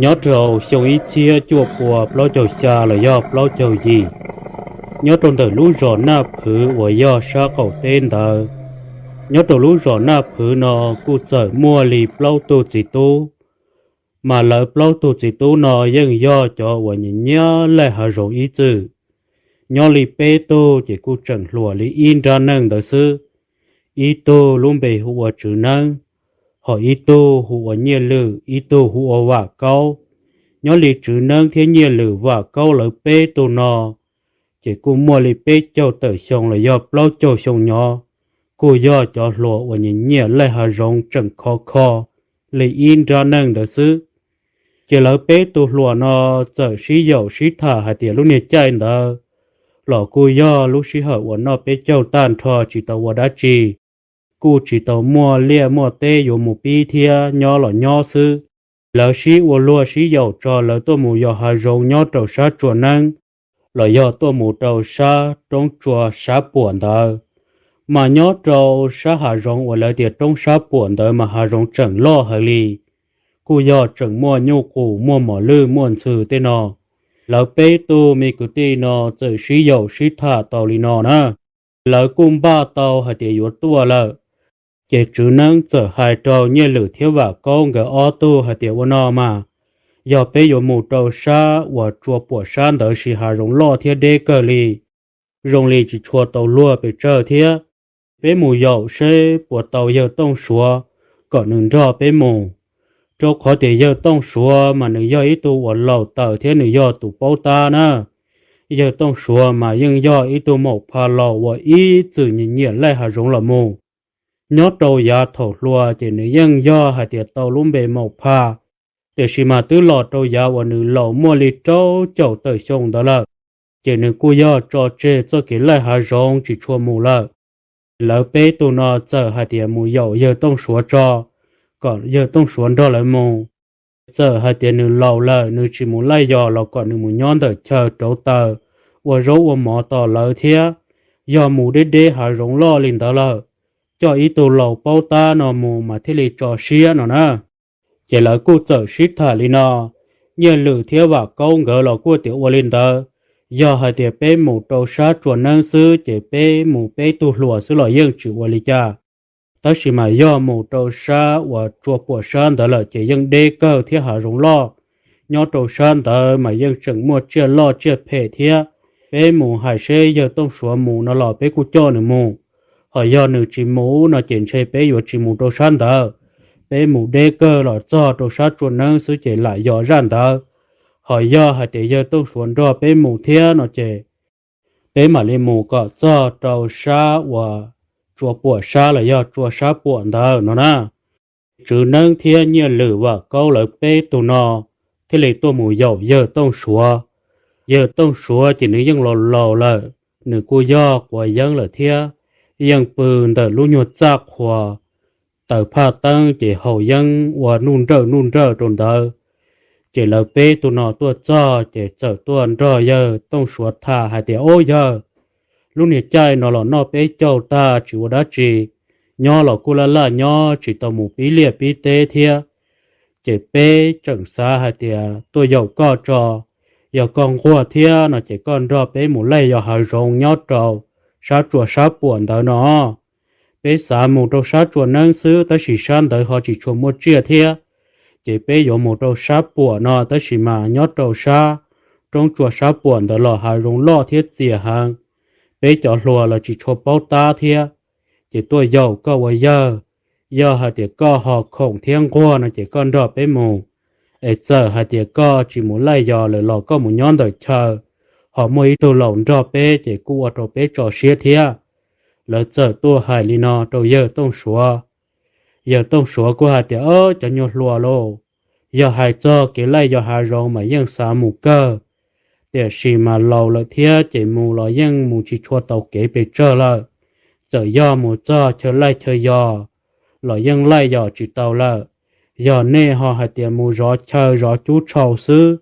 Nyob rau xyoo ib txhiab cuaj pua plaub caug xya los yog plaub caug yim, nyob rau ntawm lub zos Naj Phwv uas yog sab qaum teb ntawd, nyob rau lub zos Naj Phwv no kuj txawm muaj li plaub tug txiv tub, mas lawv plaub tug txiv tub no yeej yog cov uas nyiam nyiam laij hav zoov ib txwm. Nyob li peb tug ces kuj tseem hluas li ib nrab neej ntawd xwb. Ib tug lub npe hu ua Tswv Neeb, ho ib tug hu ua Nyiaj Lwm, ib tug hu ua Vam Kaub. Nyob li Tswv Neeb thiab Nyiaj Lwm, Vam Kaub lawv peb tug no ces kuj muaj li peb caug tawm xyoo los yog plaub caug xyoo nyob, kuj yog cov hluas uas nyiam nyiam laij hav zoov tseem khov kho li ib nrab neej ntawd xwb. Ces lawv peb tug hluas no txawm sib yaum sib tham hais tias lub niag caij ntawd los kuj yog lub sij hawm uas noj peb caug tag nrho tsis tau ua dab tsi, kuj tsis tau muaj liaj muaj teb yuav mus pib thiab, nyob los nyob xwb. Lawv sib ua luag sib yaum tso lawv tuaj mus yos hav zoov nyob rau sab tsua neeb, los yog tuaj mus rau sab roob tsua sab puam ntawd. Mas nyob rau sab hav zoov uas lawv tias roob sab puam ntawd mas hav zoov tseem loj heev li, kuj yog tseem muaj nyuj qus, muaj mos lwj, muaj ntxhw tej no. Lawv peb tug me kwv tij no txawm sib yaum sib tham tau li no na, lawv kuj npaj tau hais tias yuav tuaj lawm. Ces Tswv Neeb txawm hais rau Nyiaj Lwm thiab Vam Kaub nkawd ob tug hais tias, ua no mas, yog peb yuav mus rau sab uas tsua puam sab ntawd sis hav zoov loj thiab deb kawg li, zoo li tsis tshua tau luag pes tsawg thiab. Peb mus yaum seb puas tau yawg Tooj Suav kom nws nrog peb mus, rau qhov tias yawg Tooj Suav mas nws yog ib tug uas laus taws thiab nws yog tus paub tab na. Yawg Tooj Suav mas yeej yog ib tug maum pha laus uas ib txwm nyiam nyiam laij hav zoov los mus. Nyob rau yav thaum hluas ces nws yeej yog hais tias tau lub npe maum pha, tiam sis mas twb los rau yav uas nws laus muaj li rau caum tawm xyoo ntawd lawm, ces nws kuj yog tso tseg txoj kev laij hav zoov tsis tshua mus lawm. Lawv peb tug no txawm hais tias mus yaum yawg Tooj Suav tso, kom yawg Tooj Suav nrog lawv mus. Txawm hais tias nws laus lawm nws tsis mus laij yos los kom nws mus nyob ntawm chaw rauv taws, ua zaub ua mov tos lawv thiab. Yog mus deb deb hav zoov loj li ntawd lawm, coj ib tug laus paub tab no mus mas thiaj li tso siab no na. Ces lawv kuj txawm sib tham li no, Nyiaj Lwm thiab Vam Kaub nkawd los kuj tias ua li ntawd, yog hais tias peb mus rau sab tsua neeb xwb ces peb mus peb tug hluas xwb los yeej tsis ua li cas, tab sis mas yog mus rau sab uas tsua puam sab ntawd lawm ces yeej deb kawg thiab hav zoov loj. Nyob rau sab ntawd mas yeej tseem muaj tsiaj loj tsiaj phem thiab. Peb mus hais seb yawg Tooj Suav mus no los peb kuj coj nws mus, ho yog nws tsis mus no ces ntshe peb yuav tsis mus rau sab ntawd. Peb mus deb kawg los txog rau sab tsua neeb xwb ces lam yos zaj ntawd. Ho yog hais tias yawg Tooj Suav nrog peb mus thiab no ces peb mam li mus kom txog rau sab uas tsua puam sab los yog tsua sab puam ntawd no na. Tswv Neeb thiab Nyiaj Lwm, Vam Kaub lawv peb tug no thiaj li tuaj mus yaum yawg Tooj Suav. Yawg Tooj Suav ces nws yeej laus laus lawm, nws kuj yog quav yeeb lawm thiab, yeej pw ntawm lub nyuag txaj qhuas, taws phaj teeb ces haus yeeb ua nuj nrawj nuj nrawj rau ntawd. Ces lawv peb tug no tuaj txog ces txawm tuaj nrog yawg Tooj Suav tham hais tias, ob yawg, lub niag caij no los noj peb caug tag tsis ua dab tsi, nyob los kuj laj laj nyob tsis tau mus pib liaj pib teb thiab. Ces peb tseem xav hais tias tuaj yaum koj tso, yog koj nquag thiab no ces koj nrog peb mus laij yos hav zoov nyob rau sab tsua sab puam ntawd no. Peb xav mus rau sab tsua neeb xwb tab sis sab ntawd ho tsis tshua muaj tsiaj thiab, ces peb yuav mus rau sab puam no tab sis mas nyob rau sab roob tsua sab puam ntawd los hav zoov loj thiab txias heev. Peb cov hluas los tsis tshua paub tab thiab, ces tuaj yaum koj ua yawg, yog hais tias koj ho khoom thiab nquag no ces koj nrog peb mus. Es txawm hais tias koj tsis mus laij yos lawm los koj mus nyob ntawm chaw, ho muaj ib tug laus nrog peb ces kuj ua rau peb tso siab thiab. Lawv txawm tuaj hais li no rau yawg Tooj Suav. Yawg Tooj Suav kuj hais tias, ob cov nyuag hluas lauj, yog hais txog kev laij yos hav zoov mas yeej xav mus kawg, tiam sis mas laus lawm thiab ces mus los yeej mus tsis tshua tau kev pes tsawg lawm. Txawm yog mus txog chaw laij chaw yos los yeej laij yos tsis tau lawm. Yog nej ho hais tias mus zov chaw zov cub tshau xwb,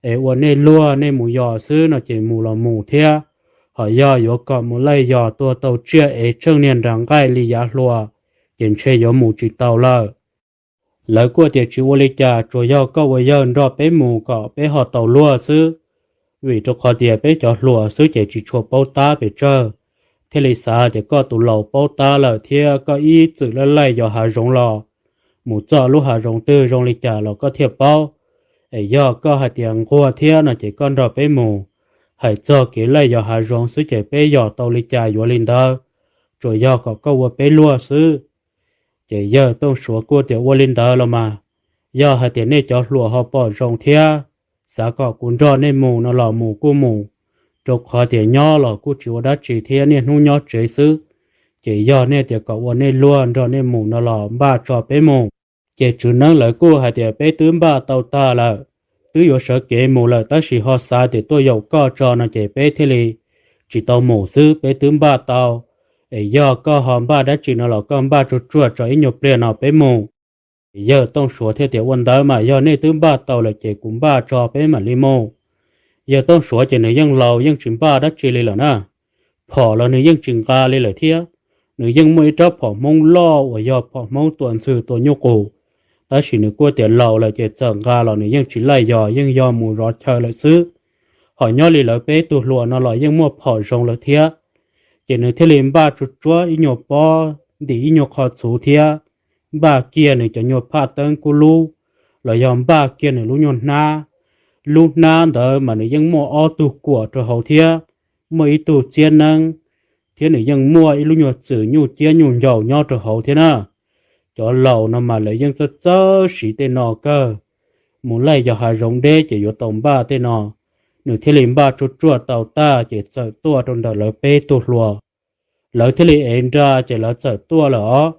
es ua nej luag nej mus yos xwb no ces mus los mus thiab, ho yog yuav kom mus laij yos tua tau tsiaj es tsheej niag nras nqaij li yav hluas, ces ntshe yuav mus tsis tau lawm. Lawv kuj tias tsis ua li cas, tsuas yog koj ua yawg nrog peb mus kom peb ho tau luag xwb, vim rau qhov tias peb cov hluas xwb ces tsis tshua paub tab pes tsawg, thiaj li xav tias koj tus laus paub tab lawm thiab koj ib txwm laij laij yos hav zoov los, mus txog lub hav zoov twg zoo li cas los koj thiaj paub. Es yog koj hais tias nquag thiab no ces koj nrog peb mus, hais txog kev laij yos hav zoov xwb ces peb yos tau li cas yuav li ntawd, tsuas yog kom koj ua peb luag xwb. Ces yawg Tooj Suav kuj tias ua li ntawd los mas, yog hais tias nej cov hluas ho pom zoo thiab xav kom kuv nrog nej mus no los mus kuj mus, rau qhov tias nyob los kuj tsis ua dab tsi thiab niaj hnub nyob tsev xwb. Ces yog nej tias kom ua nej luag nrog nej mus no los npaj tso peb mus. Ces tswv neeb lawv kuj hais tias peb twb npaj tau tag lawm, twb yuav sawv kev mus lawm tab sis ho xav tias tuaj yaum koj tso no ces peb thiaj li tsis tau mus xwb, peb twb npaj tau. Es yog koj ho npaj dab tsi no los koj npaj tsuag tsuag tso ib nyuag pliag no peb mus. Yawg Tooj Suav thiaj tias ua ntawd mas yog nej twb npaj tau lawm ces kuv npaj tso peb mam li mus. Yawg Tooj Suav ces nws yeej laus yeej tsis npaj dab tsi li lawm na, phom los nws yeej tsis nqa li lawm thiab. Nws yeej muaj ib rab phom Hmoob loj uas yog phom Hmoob tua ntxhw tua nyuj qus, tab sis nws kuj tias laus lawm ces txawm nqa los nws yeej tsis laij yos, yeej yog mus zov chaw lawm xwb. Ho nyob li lawv peb tug hluas no los yeej muaj phom zoo lawm thiab, ces nws thiaj li npaj tsuag tsuag ib nyuag pob ntim ib nyuag qho txhuv thiab npaj kiag nws cov nyuag phaj teeb kub lub, los yog npaj kiag nws lub nyuag hnab. Lub hnab ntawd mas nws yeej muaj ob tug kuam rau hauv thiab, muaj ib tug txiab neeb, thiab nws yeej muaj ib lub nyuag txwm nyuj ciab nyuj ncaus nyob rau hauv thiab na. Cov laus no mas lawv yeej txawj txawj siv tej no kawg, mus laij yos hav zoov deb ces yuav tau npaj tej no. Nws thiaj li npaj tsuag tsuag tau tag ces txawm tuaj rau ntawm lawv peb tug hluas. Lawv thiaj li ev nra ces lawv txawm tuaj lawm os.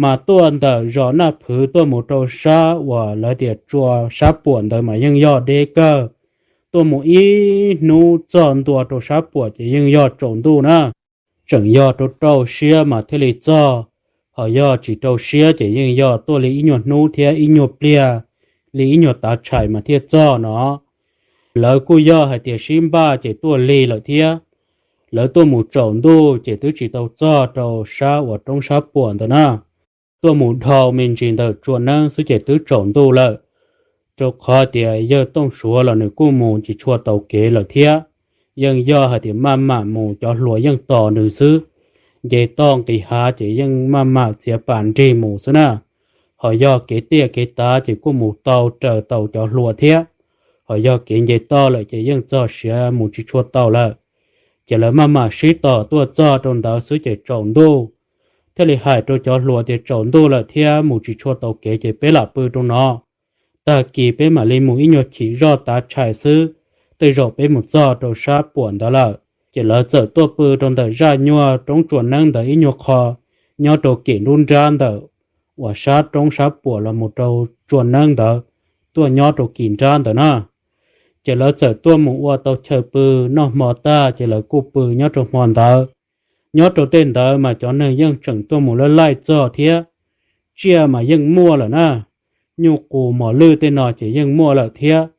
Mas tuaj ntawm zos Naj Phwv tuaj mus rau sab uas lawv tias tsua sab puam ntawd mas yeej yog deb kawg. Tuaj mus ib hnub txog ntua rau sab puam ces yeej yog tsaus ntuj na. Tseem yog rau rau siab mas thiaj li txog, ho yog tsis rau siab ces yeej yog tuaj li ib nyuag hnub thiab ib nyuag pliag, li ib nyuag tav tshais mas thiaj txog no. Lawv kuj yog hais tias sib npaj ces tuaj lig lawm thiab. Lawv tuaj mus tsaus ntuj ces twb tsis tau txog rau sab uas roob sab puam ntawd na. Tuaj mus dhau me ntsis ntawm tsua neeb xwb ces twb tsaus ntuj lawm. Rau qhov tias yawg Tooj Suav los nws kuj mus tsis tshua tau kev lawm thiab. Yeej yog hais tias maj mam mus cov hluas yeej tos nws xwb. Nce toj nqis hav ces yeej maj mam txiav pas nrig mus xwb na. Ho yog kev tiaj kev tav ces kuj mus tau raws tau cov hluas thiab. Ho yog kev nce toj lawm ces yeej txog siav mus tsis tshua tau lawm. Ces lawv maj mam sib tos tuaj txog rau ntawd xwb ces tsaus ntuj. Thiaj li hais rau cov hluas tias tsaus ntuj lawm thiab mus tsis tshua tau kev ces peb lam pw rau no. Tag kis peb mam li mus ib nyuag chim zoj tav tshais xwb, tej zaum peb mus txog rau sab puam ntawd lawm. Ces lawv txawm tuaj pw rau ntawm zaj nyuag roob tsua neeb ntawd ib nyuag qho, nyob rau kem nruab nrab ntawm uas sab roob sab puam los mus rau tsua neeb ntawd, tuaj nyob rau kis nrab ntawd na. Ces lawv txawm tuaj mus ua tau chaw pw, noj hmo tag ces lawv kuj pw nyob rau hmo ntawd. Nyob rau tej ntawd mas cov neeg yeej tseem tuaj mus laij laij txog thiab. Tsiaj mas yeej muaj lawm na, nyuj qus mos lwj tej no ces yeej muaj lawm thiab.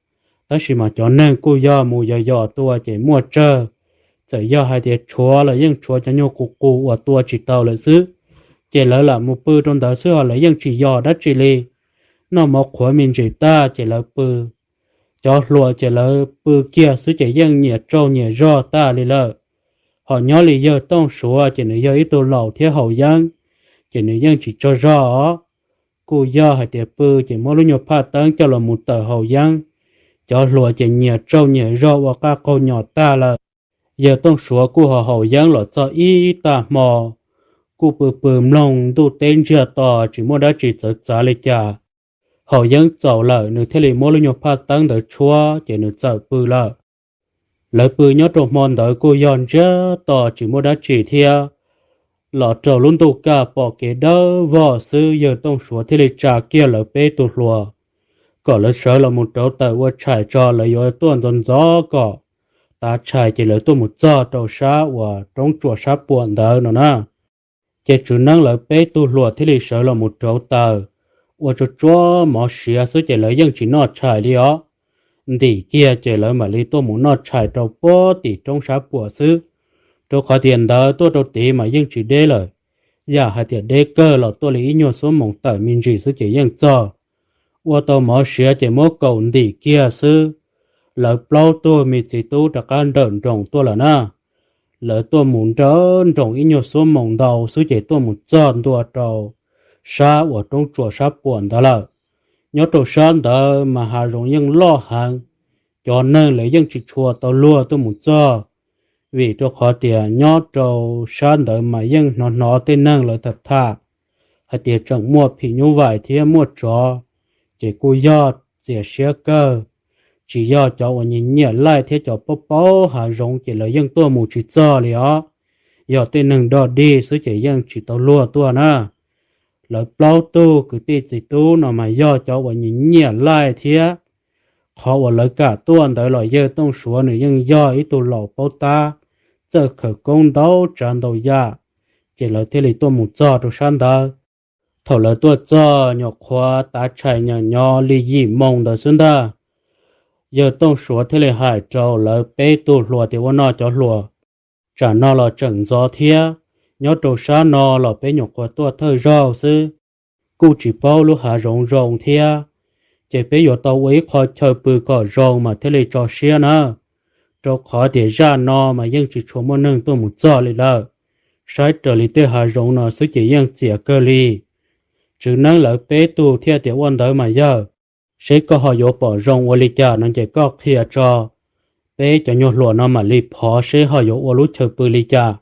Tab sis mas cov neeg kuj yog mus yos yos tua ces muaj tsawg. Txawm yog hais tias tshuav los yeej tshuav cov nyuag qus qus uas tua tsis tau lawm xwb. Ces lawv lam mus pw rau ntawd xwb ho lawv yeej tsis yos dab tsi li. Noj mov qhuav me ntsis tag ces lawv pw. Cov hluas ces lawv pw kiag xwb ces yeej nyias tsaug nyias zog tag li lawm. Ho nyob li yawg Tooj Suav ces nws yog ib tug laus thiab haus yeeb, ces nws yeej tsis tsaug zog os. Kuj yog hais tias pw ces muab lub nyuag phaj teeb coj los mus tawm haus yeeb. Cov hluas ces nyias tsaug nyias zog ua qaj qaug nyos tag lawm. Yawg Tooj Suav kuj ho haus yeeb los txog ib tag hmo, kuj pw pw mloog ntuj teb ntsiag to tsis muaj dab tsi txawv txav li cas. Haus yeeb txaus lawm nws thiaj li muab lub nyuag phaj teeb ntawd tshuab ces nws txawm pw lawm. Lawv pw nyob rau hmo ntawd kuj yog ntsiag to tsis muaj dab tsi thiab. Los rau lub ntuj kaj pom kev dawb vog xwb yawg Tooj Suav thiaj li tsa kiag lawv peb tug hluas kom lawv sawv los mus rauv taws ua tshais tso, lawv yuav tuaj ntxov ntxov kom tav tshais ces lawv tuaj mus txog rau sab uas roob tsuas sab puam ntawd no na. Ces tswv neeb lawv peb tug hluas thiaj li sawv los mus rauv taws, ua tsuag tsuag mov siav xwb ces lawv yeej tsis noj tshais li os. Ntim kiag ces lawv mam li tuaj mus noj tshais rau puag tim roob sab puam xwb, rau qhov tias ntawd tuaj rau tid mas yeej tsis deb lawm. Yam hais tias deb kawg los tuaj li ib nyuag xuab moos tawm me ntsis xwb ces yeej txog. Ua tau mov siav ces muab kaum ntim kiag xwb, lawv plaub tug me txiv tub rov qab nrawm nroos tuaj lawm na. Lawv tuaj mus nrawm nroos ib nyuag xuab moos ntau xwb ces tuaj mus txog ntua rau sab uas roob tsuas sab puam ntawd lawm. Nyob rau sab ntawd mas hav zoov yeej loj heev, cov neeg lawv yeej tsis tshua tau luag tuaj mus txog, vim rau qhov tias nyob rau sab ntawd mas yeej hnov hnov tej neeg lawv tham tham hais tias tseem muaj phim nyuj vais thiab muaj tsov, ces kuj yog txias siab kawg. Tsis yog cov uas nyiam nyiam laij thiab cov paub paub hav zoov ces lawv yeej tuaj mus tsis txog li os. Yog tej neeg dog dig xwb ces yeej tsis tau luag tuaj na. Lawv plaub tug kwv tij txiv tub no mas yog cov uas nyiam nyiam laij thiab. Qhov uas lawv kam tuaj ntawd los yawg Tooj Suav nws yeej yog ib tug laus paub tab, txawj khawv koob ntau tsav ntau yam, ces lawv thiaj li tuaj mus txog rau sab ntawd. Thaum lawv tuaj txog nyuam qhuav tav tshais nyaum nyob li yim moos ntawd xwb ntag, yawg Tooj Suav thiaj li hais rau lawv peb tug hluas tias, Ua no cov hluas, tsam no los tseem ntxov thiab, nyob rau sab no los peb nyuam qhuav tuaj thawj zaug xwb, kuj tsis paub lub hav zoov zoo thiab, ces peb yuav tau ua ib qho chaw pw kom zoo mas thiaj li tso siab na, rau qhov tias zaj no mas yeej tsis tshua muaj neeg tuaj mus txog li lawm. Saib raws li tej hav zoov no xwb ces yeej txias kawg li. Tswv Neeb lawv peb tug thiaj tias, Ua ntawd mas yawg, seb koj ho yuav pom zoo ua li cas no ces koj qhia tso, peb cov nyuag hluas no mam li phov seb ho yuav ua lub chaw pw li cas.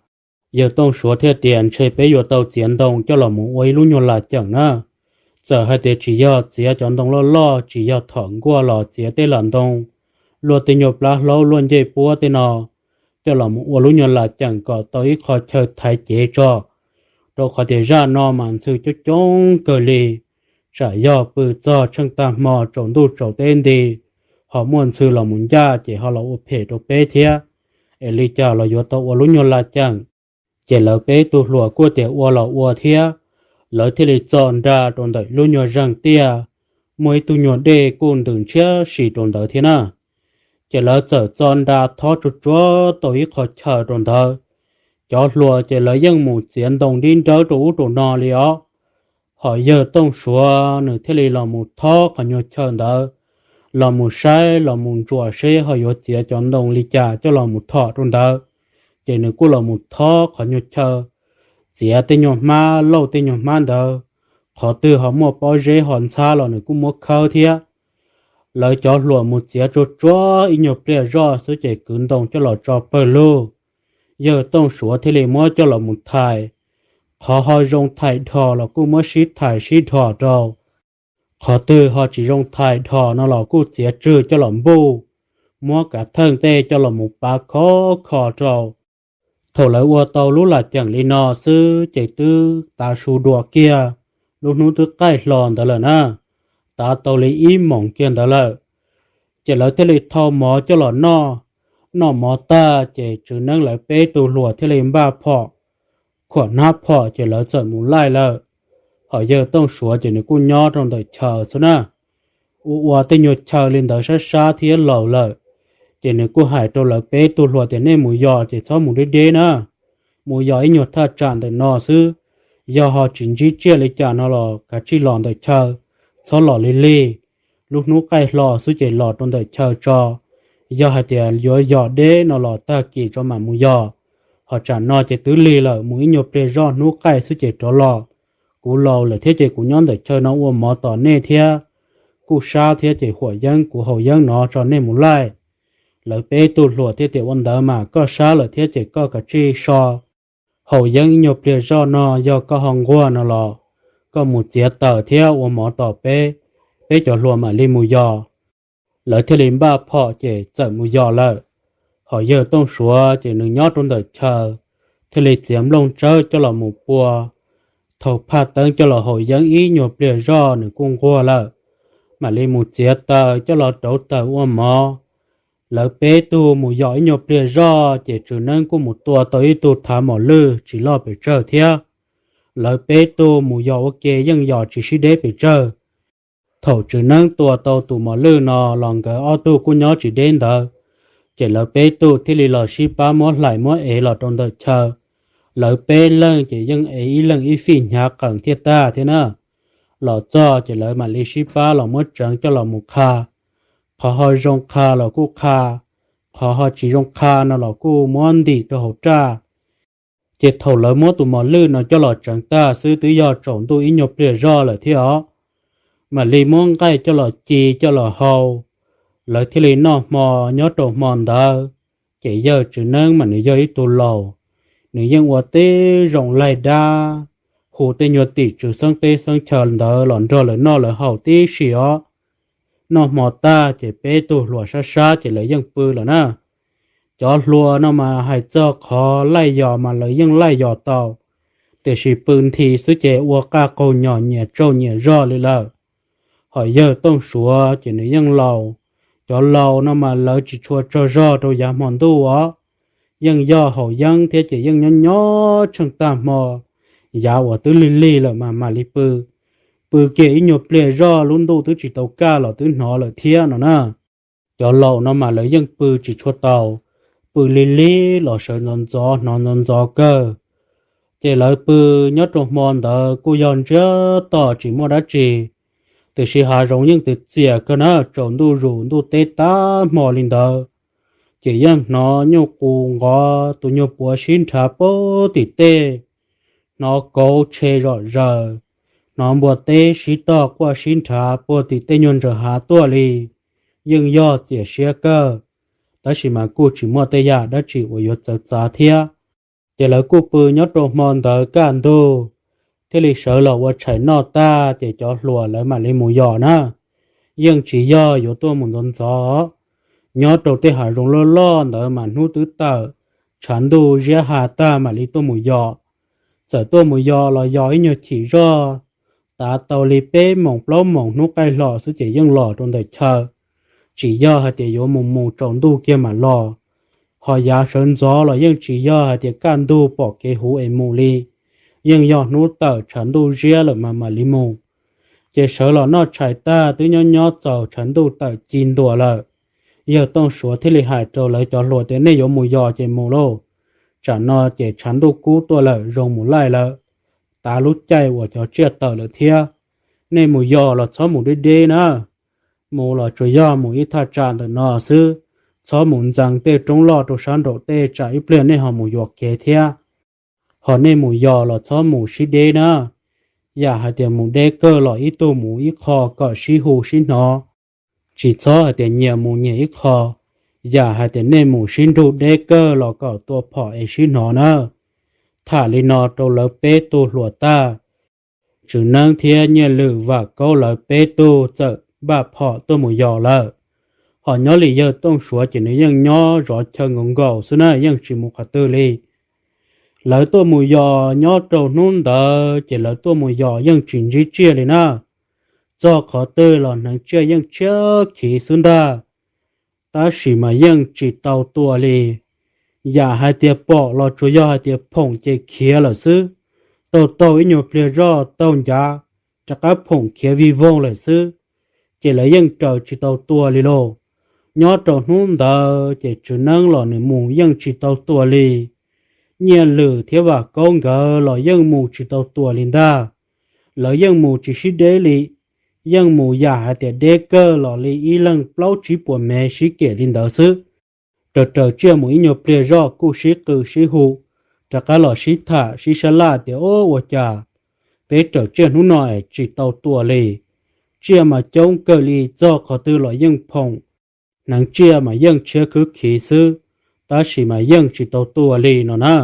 Yawg Tooj Suav thiaj tias, Ntshe peb yuav tau txiav ntoo coj los mus ua ib lub nyuag laj ceem na. Txawm hais tias tsis yog txiav cov ntoo loj loj, tsis yog thom nkuaj los txiav tej lam ntoo, luaj tej nyuag plab hlaub luaj ncej puab tej no, coj los mus ua lub nyuag laj ceem kom tau ib qho chaw thaiv cev tso, rau qhov tias zaj no mas ntxhw coob coob kawg li. Tsam yog pw txog tsheej tag hmo tsaus ntuj tsaus teb nti, ho muaj ntxhw los mus ncaj ces ho los ua phem rau peb thiab. Es li cas los yuav tau ua lub nyuag laj ceem. Ces lawv peb tug hluas kuj tias ua los ua thiab, lawv thiaj li txo nra rau ntawm lub nyuag zeeg tiaj, muaj ib tug nyuag dej kuj ntws ntshiab si rau ntawd thiab na. Ces lawv txawm txo nra thob tsuag tsuag tau ib qho chaw rau ntawd. Cov hluas ces lawv yeej mus txiav ntoo dib nrawb rau ub rau no li os. Ho yawg Tooj Suav nws thiaj li los mus thob qhov nyuag chaw ntawd, los mus saib los mus ntsuas seb ho yuav txiav cov ntoo li cas coj los mus thom rau ntawd. Ces nws kuj los mus thob qhov nyuag chaw, txiav tej nyuag hmab lauj tej nyuag hmab ntawd, qhov twg ho muaj pob zeb ho ntxhab los nws kuj muab khawb thiab. Lawv cov hluas mus txiav tsuag tsuag ib nyuag pliag zoj xwb ces kwv ntoo coj los tso pawg lug. Yawg Tooj Suav thiaj li muab coj los mus thais. Qhov ho zoo thais dhos los kuj muab sib thais sib dhos rau. Qhov twg ho tsis zoo thais dhos no los kuj txiav tswg coj los npuj, muab kav theej tej coj los mus pav khov kho rau. Thaum lawv ua tau lub laj ceem li no xwb ces twb tav su dua kiag, lub hnub twb qaij hlo ntawd lawm na, tav tau li ib moos kiag ntawd lawm. Ces lawv thiaj li thau mov coj los noj. Noj mov tag ces Tswv Neeb lawv peb tug hluas thiaj li npaj phom, khuam hnab phom ces lawv txawm mus laij lawm. Ho yawg Tooj Suav ces nws kuj nyob rau ntawm chaw xwb na. Ua ua tej nyuag chaw li ntawd sab sab thiab laus lawm, ces nws kuj hais rau lawv peb tug hluas tias, Nej mus yos ces txhob mus deb deb na, mus yos ib nyuag thaj tsam ntawm no xwb. Yog ho tsis ntsib tsiaj li cas no los kav tsij los ntawm chaw, txhob los lig lig. Lub hnub qaij hlo xwb ces los rau ntawm chaw tso. Yog hais tias yuav yos deb no los tag kis tso mam mus yos. Ho tsam no ces twb lig lawm, mus ib nyuag pliag zoj hnub qaij xwb ces rov los. Kuv laus lawm thiab ces kuv nyob ntawm chaw no ua mov tos nej thiab. Kuj sab thiab ces huam yeeb kuv haus yeeb no tso nej mus laij. Lawv peb tug hluas thiaj tias, Ua ntawd mas koj sab lawm thiab ces koj kav tsij so haus yeeb ib nyuag pliag zoj no, yog koj ho nquag no los koj mus txiav taws thiab ua mov tos peb, peb cov hluas mam li mus yos. Lawv thiaj li npaj phom ces txawm mus yos lawm. Ho yawg Tooj Suav ces nws nyob rau ntawm chaw, thiaj li txiav nplooj tsawb coj los mus pua, thau phaj teeb coj los haus yeeb ib nyuag pliag zoj nws kuj nquag lawm. Mam li mus txiav taws coj los rauv taws ua mov. Lawv peb tug mus yos ib nyuag pliag zoj ces Tswv Neeb kuj mus tua tau ib tug thav mos lwj tsis loj pes tsawg thiab. Lawv peb tug mus yos ua ke yeej yos tsis sib deb pes tsawg. Thaum Tswv Neeb tua tau tus mos lwj no los nkawd ob tug kuj nyob tsis deb ntawd, ces lawv peb tug thiaj li los sib pab muab hlais muab ev los rau ntawm chaw. Lawv peb leeg ces yeej ev ib leeg ib fij hnyav qees thiaj tag thiab na. Los txog ces lawv mam li sib pab los muab tseev coj los mus qha. Qhov ho zoo qha los kuj qha, qhov ho tsis zoo qha no los kuj muab ntim rau hauv raj. Ces thaum lawv muab tus mos lwj no coj los tseev tag xwb twb yog tsaus ntuj ib nyuag pliag zoj lawm thiab os. Mam li muab nqaij coj los ci coj los hau, lawv thiaj li noj hmo. Nyob rau hmo ntawd ces yawg Tswv Neeb mas nws yog ib tug laus, nws yeej ua tib zoo laig dab, hu tej nyuag tim tswv xeeb teb xeeb chaw ntawd los nrog lawv noj lawv haus tib si os. Noj hmo tag ces peb tug hluas sab sab ces lawv yeej pw lawm na. Cov hluas no mas hais txog qhov laij yos mas lawv yeej laij yos tau, tiam sis pw nthi xwb ces ua qaj qaug nyos nyias tsaug nyias zog li lawm. Hos yawg Tooj Suav ces nws yeej laus, cov laus no mas lawv tsis tshua tsaug zog rau yav hmo ntuj os. Yeej yog haus yeeb thiab ces yeej nyob nyob tsheej tag hmo, yav uas twb lig lig lawm mas mam li pw. Pw kiag ib nyuag pliag zoj lub ntuj twb tsis tau kaj los twb hnov lawm thiab no na. Cov laus no mas lawv yeej pw tsis tshua tau, pw lig lig los sawv ntxov ntxov hnov ntxov ntxov kawg. Ces lawv pw nyob rau hmo ntawd kuj yog ntsiag to tsis muaj dab tsi, tiam sis hav zoov yeej txias txias kawg na, tsaus ntuj zus ntuj teb tab hmo li ntawd. Ces yeej hnov nyuj qus nqov, tus nyuag puav sib nrhav puag tim tej, hnov kauv tshe zom zaws, hnov npua teb sib tog quaj sib nrhav puag tim tej nyuag ntsaws hav tuaj li. Yeej yog txias siab kawg, tab sis mas kuj tsis muaj tej yam dab tsi uas yuav txawv txav thiab. Ces lawv kuj pw nyob rau hmo ntawd kaj ntug, thiaj li sawv los ua tshais noj tag ces cov hluas lawv mam li mus yos na. Yeej tsis yog yuav tuaj mus ntxov ntxov. Nyob rau tej hav zoov loj loj ntawd mas hnub twb tawm, tshav ntuj ziab ha tag mam li tuaj mus yos. Txawm tuaj mus yos los yos ib nyuag chim zoj, tav tau li peb moos plaub moos hnub qaij hlo xwb ces yeej los rau ntawm chaw. Tsis yog hais tias yuav mus mus tsaus ntuj kiag mam los. Ho yav sawv ntxov los yeej tsis yog hais tias kaj ntug pom kev huv es mus li, yeej yog hnub tawm tshav ntuj ziab lawm mas mam li mus. Ces sawv los noj tshais tag twb nyob nyob txaus tshav ntuj tawm ci ntua lawm. Yawg Tooj Suav thiaj li hais rau lawv cov hluas tias, nej yuav mus yos ces mus lauj, tsam no ces tshav ntuj kub tuaj lawm zoo mus laij lawm, tav lub caij uas cov tsiaj tawm lawm thiab. Nej mus yos los txhob mus deb deb na, mus los tsuas yog mus ib thaj tsam ntawm no xwb, txhob mus ntxeev tej roob loj rau sab nraum tej tsam ib pliag nej ho mus yuam kev thiab. Ho nej mus yos los txhob mus sib deb na, yam hais tias mus deb kawg los ib tug mus ib qho kom sib hu sib hnov, tsis txhob hais tias nyias mus nyias ib qho, yam hais tias nej mus sib nrug deb kawg los kom tua phom es sib hnov na. Tham li no rau lawv peb tug hluas tag, Tswv Neeb thiab Nyiaj Lwm, Vam Kaub lawv peb tug txawm npaj phom tuaj mus yos lawm. Ho nyob li yawg Tooj Suav ces nws yeej nyob zov chaw nkaus nkaus xwb na, yeej tsis mus qhov twg li. Lawv tuaj mus yos nyob rau hnub ntawd ces lawv tuaj mus yos yeej tsis ntsib tsiaj li na. Txog qhov twg los hneev tsiaj yeej tshiab khiv xwb ntag, tab sis mas yeej tsis tau tua li. Yam hais tias pom los tsuas yog hais tias phoom ces khiav lawm xwb. Taug taug ib nyuag pliag zoj taug ncav, rov qab phoom khiav vij voog lawm xwb, ces lawv yeej raws tsis tau tua li lauj. Nyob rau hnub ntawd ces Tswv Neeb los nws mus yeej tsis tau tua li. Nyiaj Lwm thiab Vam Kaub nkawd los yeej mus tsis tau tua li ntag. Lawv yeej mus tsis sib deb li, yeej mus yam hais tias deb kawg los li ib leeg plaub tsib puas mev sib kem li ntawd xwb. Raws raws tsiaj mus ib nyuag pliag zoj kuj sib qw sib hu, rov qab los sib tham sib sab laj tias, ub, ua cas peb raws tsiaj hnub no es tsis tau tua li. Tsiaj mas coob kawg li, txog qhov twg los yeej phoom, hneev tsiaj mas yeej tshiab khwb khiv xwb, tab sis mas yeej tsis tau tua li no na.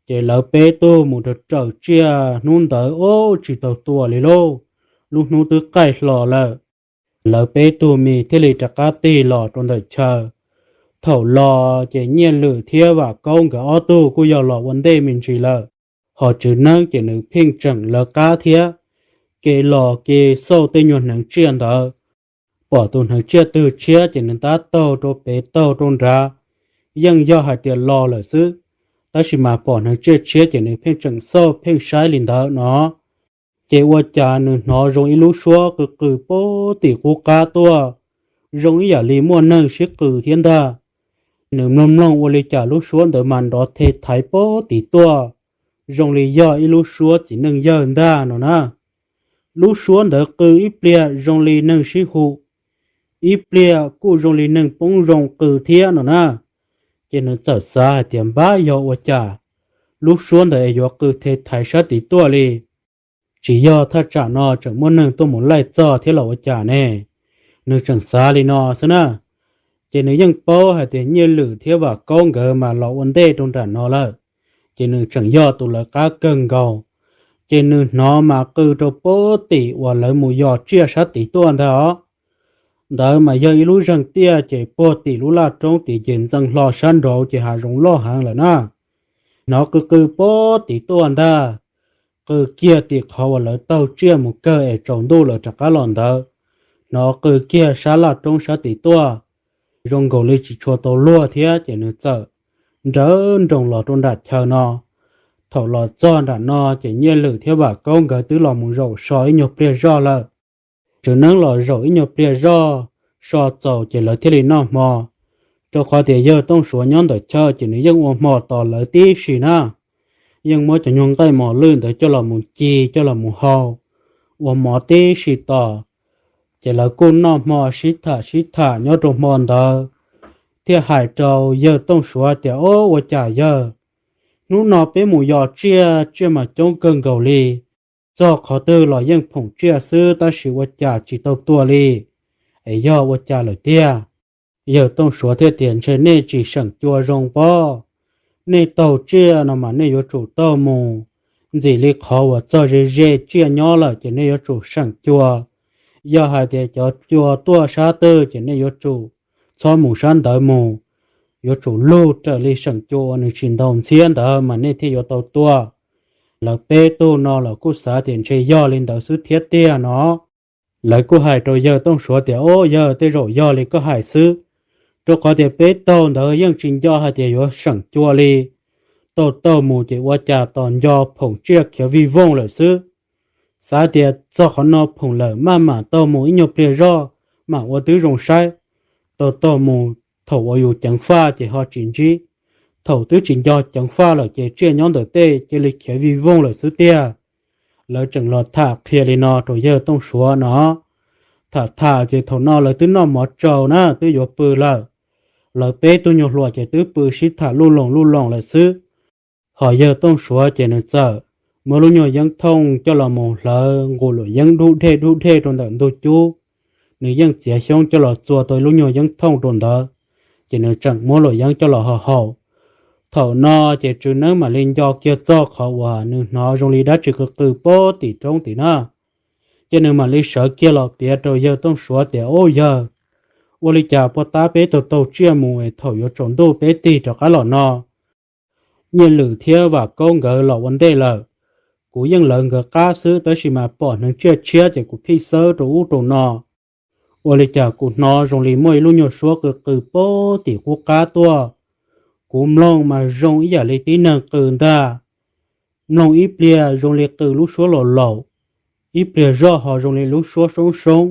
Ces lawv peb tug mus raws raws tsiaj hnub ntawd ub tsis tau tua li lauj. Lub hnub twb qaij hlo lawm, lawv peb tug mis thiaj li rov qab tig los rau ntawm chaw. Thaum los ces Nyiaj Lwm thiab Vam Kaub nkawd ob tug kuj yog los ua ntej me ntsis lawm, ho Tswv Neeb ces nws pheej tseem lawv qab thiab, ke los ke xauj tej nyuag hneev tsiaj ntawd. Pom tus hneev tsiaj twg tshiab ces nws tab taug rau pem taug rau nrad, yeej yog hais tias los lawm xwb, tab sis mas pom hneev tsiaj tshiab ces nws pheej tseem xauj pheej saib li ntawd no. Ces ua cas nws hnov zoo ib lub suab qw qw puag tim qub qab tuaj, zoo ib yam li muaj neeg sib qw thiab ntag. Nws mloog mloog ua li cas lub suab ntawd mas nrov the thaiv puag tim tuaj, zoo li yog ib lub suab txiv neej yawg ntag no na. Lub suab ntawd qw ib pliag zoo li neeg sib hu, ib pliag kuj zoo li neeg poob zoo qw thiab no na. Ces nws txawm xav hais tias npab yog ua cas lub suab ntawd es yuav qw the thaiv sab tid tuaj li. Tsis yog thaj tsam no tseem muaj neeg tuaj mus laij txog thiab los ua cas ne? Nws tseem xav li no xwb na. Ces nws yeej paub hais tias Nyiaj Lwm thiab Vam Kaub nkawd mas los ua ntej rau nram no lawm, ces nws tseem yog tus lawv qab kawg nkaus. Ces nws hnov mas qw rau puag tim uas lawv mus yos tsiaj sab tid tuaj ntag os. Ntawd mas yog ib lub zeeg tiaj ces puag tim lub laj roob tim ces ntxeev hlo sab nraud ces hav zoov loj heev lawm na. Hnov qw qw puag tim tuaj ntag, qw kiag tim qhov uas lawv taug tsiaj mus kawg es tsaus ntuj lawv rov qab los ntawd. Hnov qw kiag sab laj roob sab tid tuaj, zoo nkaus li tsis tshua tau luag thiab ces nws txawm nrawv nroos los rau nram chaw no. Thaum los txog nram no ces Nyiaj Lwm thiab Vam Kaub nkawd twb los mus zaum so ib nyuag pliag zoj lawm. Tswv Neeb los zaum ib nyuag pliag zoj so txaus ces lawv thiaj li noj hmo. Rau qhov tias yawg Tooj Suav nyob ntawm chaw ces nws yeej ua hmo tos lawv tib si na. Yeej muab cov nyuag nqaij mos lwj ntawd coj los mus ci coj los mus hau, ua mov tib si tos. Ces lawv kuj noj hmo sib tham sib tham nyob rau hmo ntawd, thiaj hais rau yawg Tooj Suav tias, Ob, ua cas yawg, hnub no peb mus yos tsiaj, tsiaj mas coob kawg nkaus li, txog qhov twg los yeej phoom tsiaj xwb tab sis ua cas tsis tau tua li, es yog ua cas lawm tiag? Yawg Tooj Suav thiaj tias, Ntshe nej tsis seem cua zoo pob. Nej taug tsiaj no mas nej yuav tsum taug mus ntxim li qhov uas txog ze ze tsiaj nyob lawm ces nej yuav tsum seem cua. Yog hais tias cov cua tuaj sab twg ces nej yuav tsum txhob mus sab ntawd mus, yuav tsum lug raws li seem cua uas nws tsis ntaus ntxhiab ntawd mas nej thiaj yuav tau tua. Lawv peb tug no los kuj xav tias ntshe yog li ntawd xwb thiab tiag no. Lawv kuj hais rau yawg Tooj Suav tias, Ob, yawg, tej zaum yog li koj hais xwb, rau qhov tias peb taug ntawd yeej tsis nco hais tias yuav seem cua li. Taug taug mus ces ua cas tos nco phoom tsiaj khiav vij voog lawm xwb. Xav tias txog qhov no phoom lawm maj mam taug mus ib nyuag pliag zoj mam ua twb zoo saib. Taug taug mus, thaum uas yus ceev faj ces ho tsis ntsib, thaum twb tsis nco ceev faj lawm ces tsiaj nyob ntawm tej cia li khiav vij voog lawm xwb tiag. Lawv tseem los tham qhia li no rau yawg Tooj Suav no. Tham tham ces thaum no lawv twb noj mov tsau na twb yuav pw lawm. Lawv peb tug nyuag hluas ces twb pw sib tham luj loos luj loos lawm xwb. Ho yawg Tooj Suav ces nws txawm muab lub nyuag yeeb thooj coj los mus hlawv nqus luam yeeb dub dhej dub dhej rau ntawm ntug cub. Nws yeej txiav xyoob coj los txua tau lub nyuag yeeb thooj rau ntawd, ces nws tseem muab luam yeeb coj los haus haus. Thaum no ces Tswv Neeb mam li nco kiag txog qhov uas nws hnov zoo li dab tsi qw qw puag tim roob tim na. Ces nws mam li sawv kiag los piav rau yawg Tooj Suav tias, Ub yawg, ua li cas puag ta peb taug taug tsiaj mus es thaum yuav tsaus ntuj peb tig rov qab los no, Nyiaj Lwm thiab Vam Kaub nkawd los ua ntej lawm. Kuv yeej lawv nkawd qab xwb tab sis mas pom hneev tsiaj tshiab ces kuv phij xawb rau ub rau no. Ua li cas kuv hnov zoo li muaj ib lub nyuag suab qw qw puag tim qub qab tuaj. Kuv mloog mas zoo ib yam li tib neeg qw ntag. Mloog ib pliag zoo li qw lub suab laus laus, ib pliag zoj ho zoo li lub suab soob soob.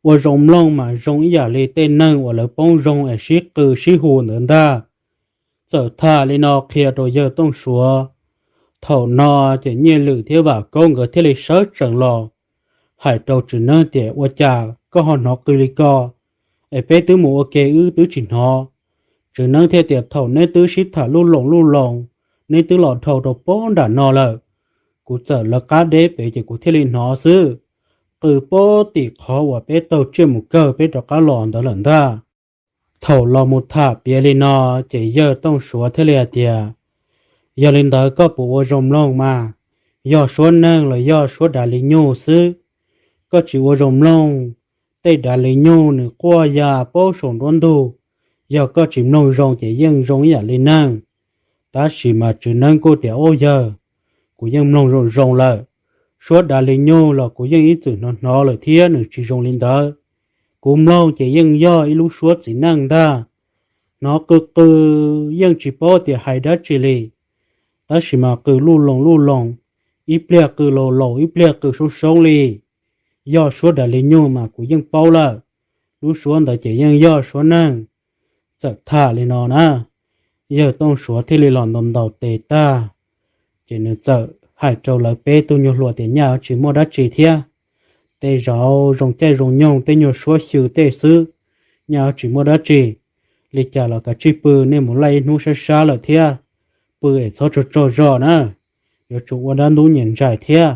Ua zoo mloog mas zoo ib yam li tej neeg uas lawv poob zoo es sib qw sib hu ntawd ntag. Txawm tham li no qhia rau yawg Tooj Suav. Thaum no ces Nyiaj Lwm thiab Vam Kaub nkawd thiaj li sawv tsees los hais rau Tswv Neeb tias, Ua cas koj ho hnov qw li ko? Es peb twb mus ua ke wb twb tsis hnov. Tswv Neeb thiaj tias, Thaum neb twb sib tham luj loos luj loos, neb twb los dhau rau puag nram no lawm, kuv txawm lawv qab deb pem ces kuv thiaj li hnov xwb. Qw puag tim qhov uas peb taug tsiaj mus kawg peb rov qab los ntawd lawm ntag. Thaum los mus tham piav li no, ces yawg Tooj Suav thiaj li hais tias, Yog li ntawd koj puas ua zoo mloog mas, yog suab neeg los yog suab dav li nyuj xwb. Koj tsis ua zoo mloog, tej dav li nyuj nws quaj ya paub saum nruab ntug, yog koj tsis mloog zoo ces yeej zoo ib yam li neeg. Tab sis mas Tswv Neeb kuj tias, Ub yawg, kuv yeej mloog zoo zoo lawm. Suab dav li nyuj los kuv yeej ib txwm hnov hnov lawm thiab nws tsis zoo li ntawd. Kuv mloog ces yeej yog ib lub suab txiv neej ntag. Hnov qw qw yeej tsis paub tias hais dab tsi li, tab sis mas qw luj loos luj loos, ib pliag qw laus laus ib pliag qw soob soob li. Yog suab dav li nyuj mas kuv yeej paub lawm, lub suab ntawd ces yeej yog suab neeg. Txawm tham li no na, yawg Tooj Suav thiaj li los ntaus ntaus tes tag, ces nws txawm hais rau lawv peb tug nyuag hluas tias, Nyaj tsis muaj dab tsi thiab, tej zaum zoo caij zoo nyoog tej nyuag suab xyw tej xwb, nyaj tsis muaj dab tsi. Li cas los kav tsij pw, nej mus laij ib hnub sab sab lawm thiab, pw es txhob tsaug tsaug zog na, yuav tsum ua dab ntub nyias ntsais thiab.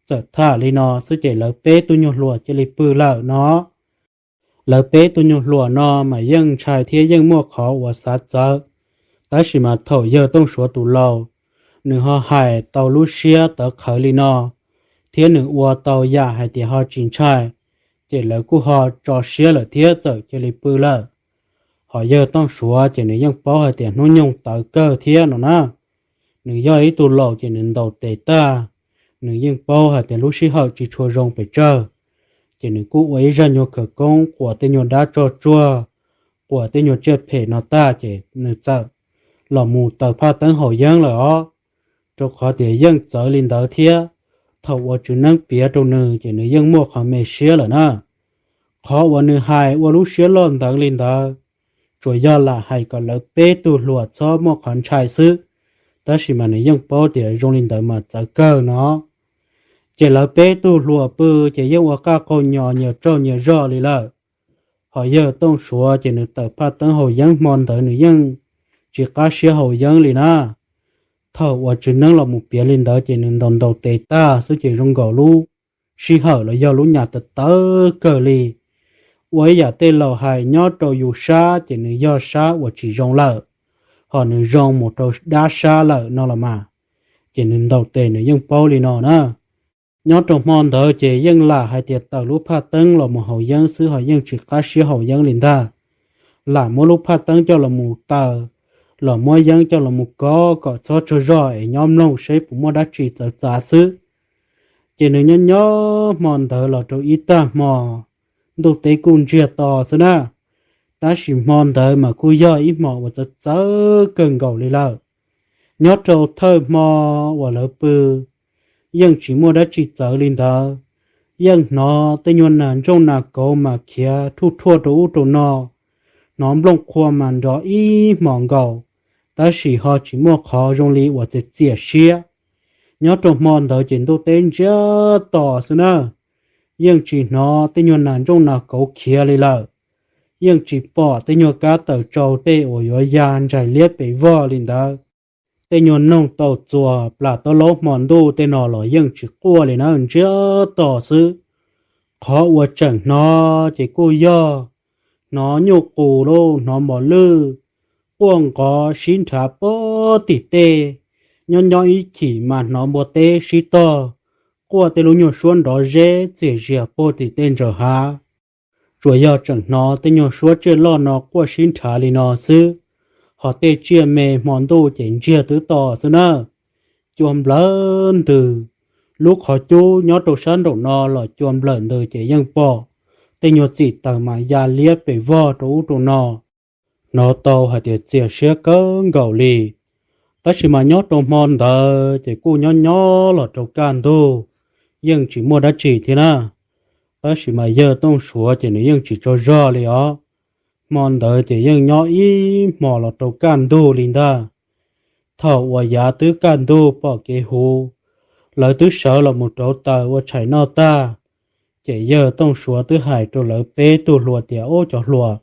Txawm tham li no xwb ces lawv peb tug nyuag hluas cia li pw lawm no. Lawv peb tug nyuag hluas no mas yeej ntshai thiab yeej muaj qhov uas xav txawv, tab sis mas thaum yawg Tooj Suav tus laus nws ho hais tau lub siab tawv qhawv li no, thiab nws ua tau yam hais tias ho tsis ntshai, ces lawv kuj ho tso siab lawm thiab txawm cia li pw lawm. Hos yawg Tooj Suav ces nws yeej paub hais tias hnub nyoog tawv kawg thiab no na. Nws yog ib tug laus ces nws ntaus tes tag, nws yeej paub hais tias lub sij hawm tsis tshua zoo pes tsawg, ces nws kuj ua ib zaj nyuag khawv koob quas tej nyuag dab tsog tsuag, quas tej nyuag tsiaj phem no tag ces nws txawm los mus taws phaj teeb haus yeeb lawm os. Rau qhov tias yeej txawv li ntawd thiab, thaum uas Tswv Neeb piav rau nws ces nws yeej muaj qhov me siab lawm na. Qhov uas nws hais ua lub siab loj ntawd li ntawd, tsuas yog lam hais kom lawv peb tug hluas txhob muaj qhov ntshai xwb, tab sis mas nws yeej paub tias zoo li ntawd mas txawv kawg no. Ces lawv peb tug hluas pw ces yeej ua qaj qaug nyo nyias tsaug nyias zog li lawm. Hos yawg Tooj Suav ces nws taws phaj teeb haus yeeb hmo ntawd nws yeej tsis qab siab haus yeeb li na. Thaum uas Tswv Neeb los mus piav li ntawd ces nws ntaus ntaus tes tag xwb ces zoo nkaus lub sij hawm los yog lub nyam tawv tawv kawg li. Ua ib yam tej laus hais nyob rau yus sab ces nws yog sab uas tsis zoo lawm, hos nws zoo mus rau dab sab lawm no los mas. Ces nws ntaus tes nws yeej paub li no na. Nyob rau hmo ntawd ces yeej lam hais tias taws lub phaj teeb los mus haus yeeb xwb hos yeej tsis qab siab haus yeeb li ntag. Lam muab lub phaj teeb coj los mus taws, los muab yeeb coj los mus kov kom txhob tsaug zog es nyob mloog seb puas muaj dab tsi txawv txav xwb. Ces nws nyob nyob hmo ntawd los rau ib tag hmo, ntuj teb kuj ntsiag to xwb na. Tab sis hmo ntawd mas kuj yog ib hmo uas txawv txawv kawg nkaus li lawm. Nyob rau thawj hmo uas lawv pw, yeej tsis muaj dab tsi txawv li ntawd. Yeej hnov tej nyuag nas ntsooj nas kauv mas khiav rhuj rhuaj rau ub rau no, hnov nplooj qhuav mas nrov ib hmos nkaus, tab sis ho tsis muaj qhov zoo li uas txias txias siab. Nyob rau hmo ntawd ces ntuj teb ntsiag to xwb na, yeej tsis hnov tej nyuag nas ntsooj nas kauv khiav li lawm. Yeej tsis pom tej nyuag kab tawm tsau tej uas yuav ya ntsais liab pes vog li ntawd. Tej nyuag noog tau txuas plas taub laub hmo ntuj tej no los yeej tsis quaj li na, ntsiag to xwb. Qhov uas tseem hnov ces kuj yog hnov nyuj qus lauj, hnov npom lwj quaj nqov sib nrhav puag tim tej. Nyob nyob ib chim mas hnov npua teb sib tog quaj tej lub nyuag suab nrov zeb txias zias puag tim tej ntsaws hav. Tsuas yog tseem hnov tej nyuag suab tsiaj loj no quaj sib nrhav li no xwb, ho tej tsiaj me hmo ntuj ces ntsiag twb to xwb na. Cua nplawm ntws, lub qhov cub nyob rau sab nraum no los cua nplawm ntws ces yeej pom tej nyuag txim taws mas ya liab pes vog rau ub rau no. Hnov tau hais tias txias siab kawg nkaus li. Tab sis mas nyob rau hmo ntawd ces kuj nyob nyob los rau kaj ntug, yeej tsis muaj dab tsi thiab na. Tab sis mas yawg Tooj Suav ces nws yeej tsis tsaug zog li os. Hmo ntawd ces yeej nyob ib hmos los rau kaj ntug li ntag. Thaum uas yav twb kaj ntug pom kev huv, lawv twb sawv los mus rauv taws ua tshais noj tag, ces yawg Tooj Suav twb hais rau lawv peb tug hluas tias, Ub, cov hluas,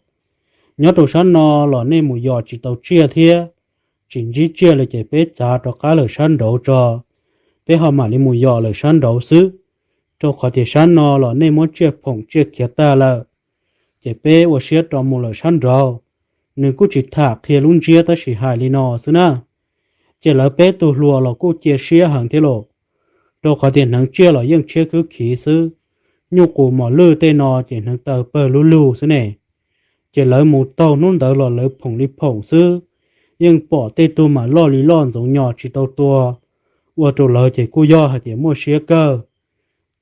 nyob rau sab no los nej mus yos tsis tau tsiaj thiab, tsis ntsib tsiaj li ces peb txav rov qab lawm sab nraud tso, peb ho mam li mus yos lawm sab nraud xwb, rau qhov tias sab no los nej muab tsiaj phoom tsiaj khiav tag lawm, ces peb ua siab rov mus lawm sab nraud. Nws kuj tsis tham qhia lub ntsiab tab sis hais li no xwb na. Ces lawv peb tug hluas los kuj cia siab heev thiab los, rau qhov tias hneev tsiaj los yeej tshiab khwb khiv xwb, nyuj qus mos lwj tej no ces hneev taw pawg lug lug xwb ne. Ces lawv mus taug hnub ntawd los lawv phoom li phoom xwb, yeej pom tej tug mas loj li loj ntxoov nyos tsis tau tua, ua rau lawv ces kuj yog hais tias muaj siab kawg.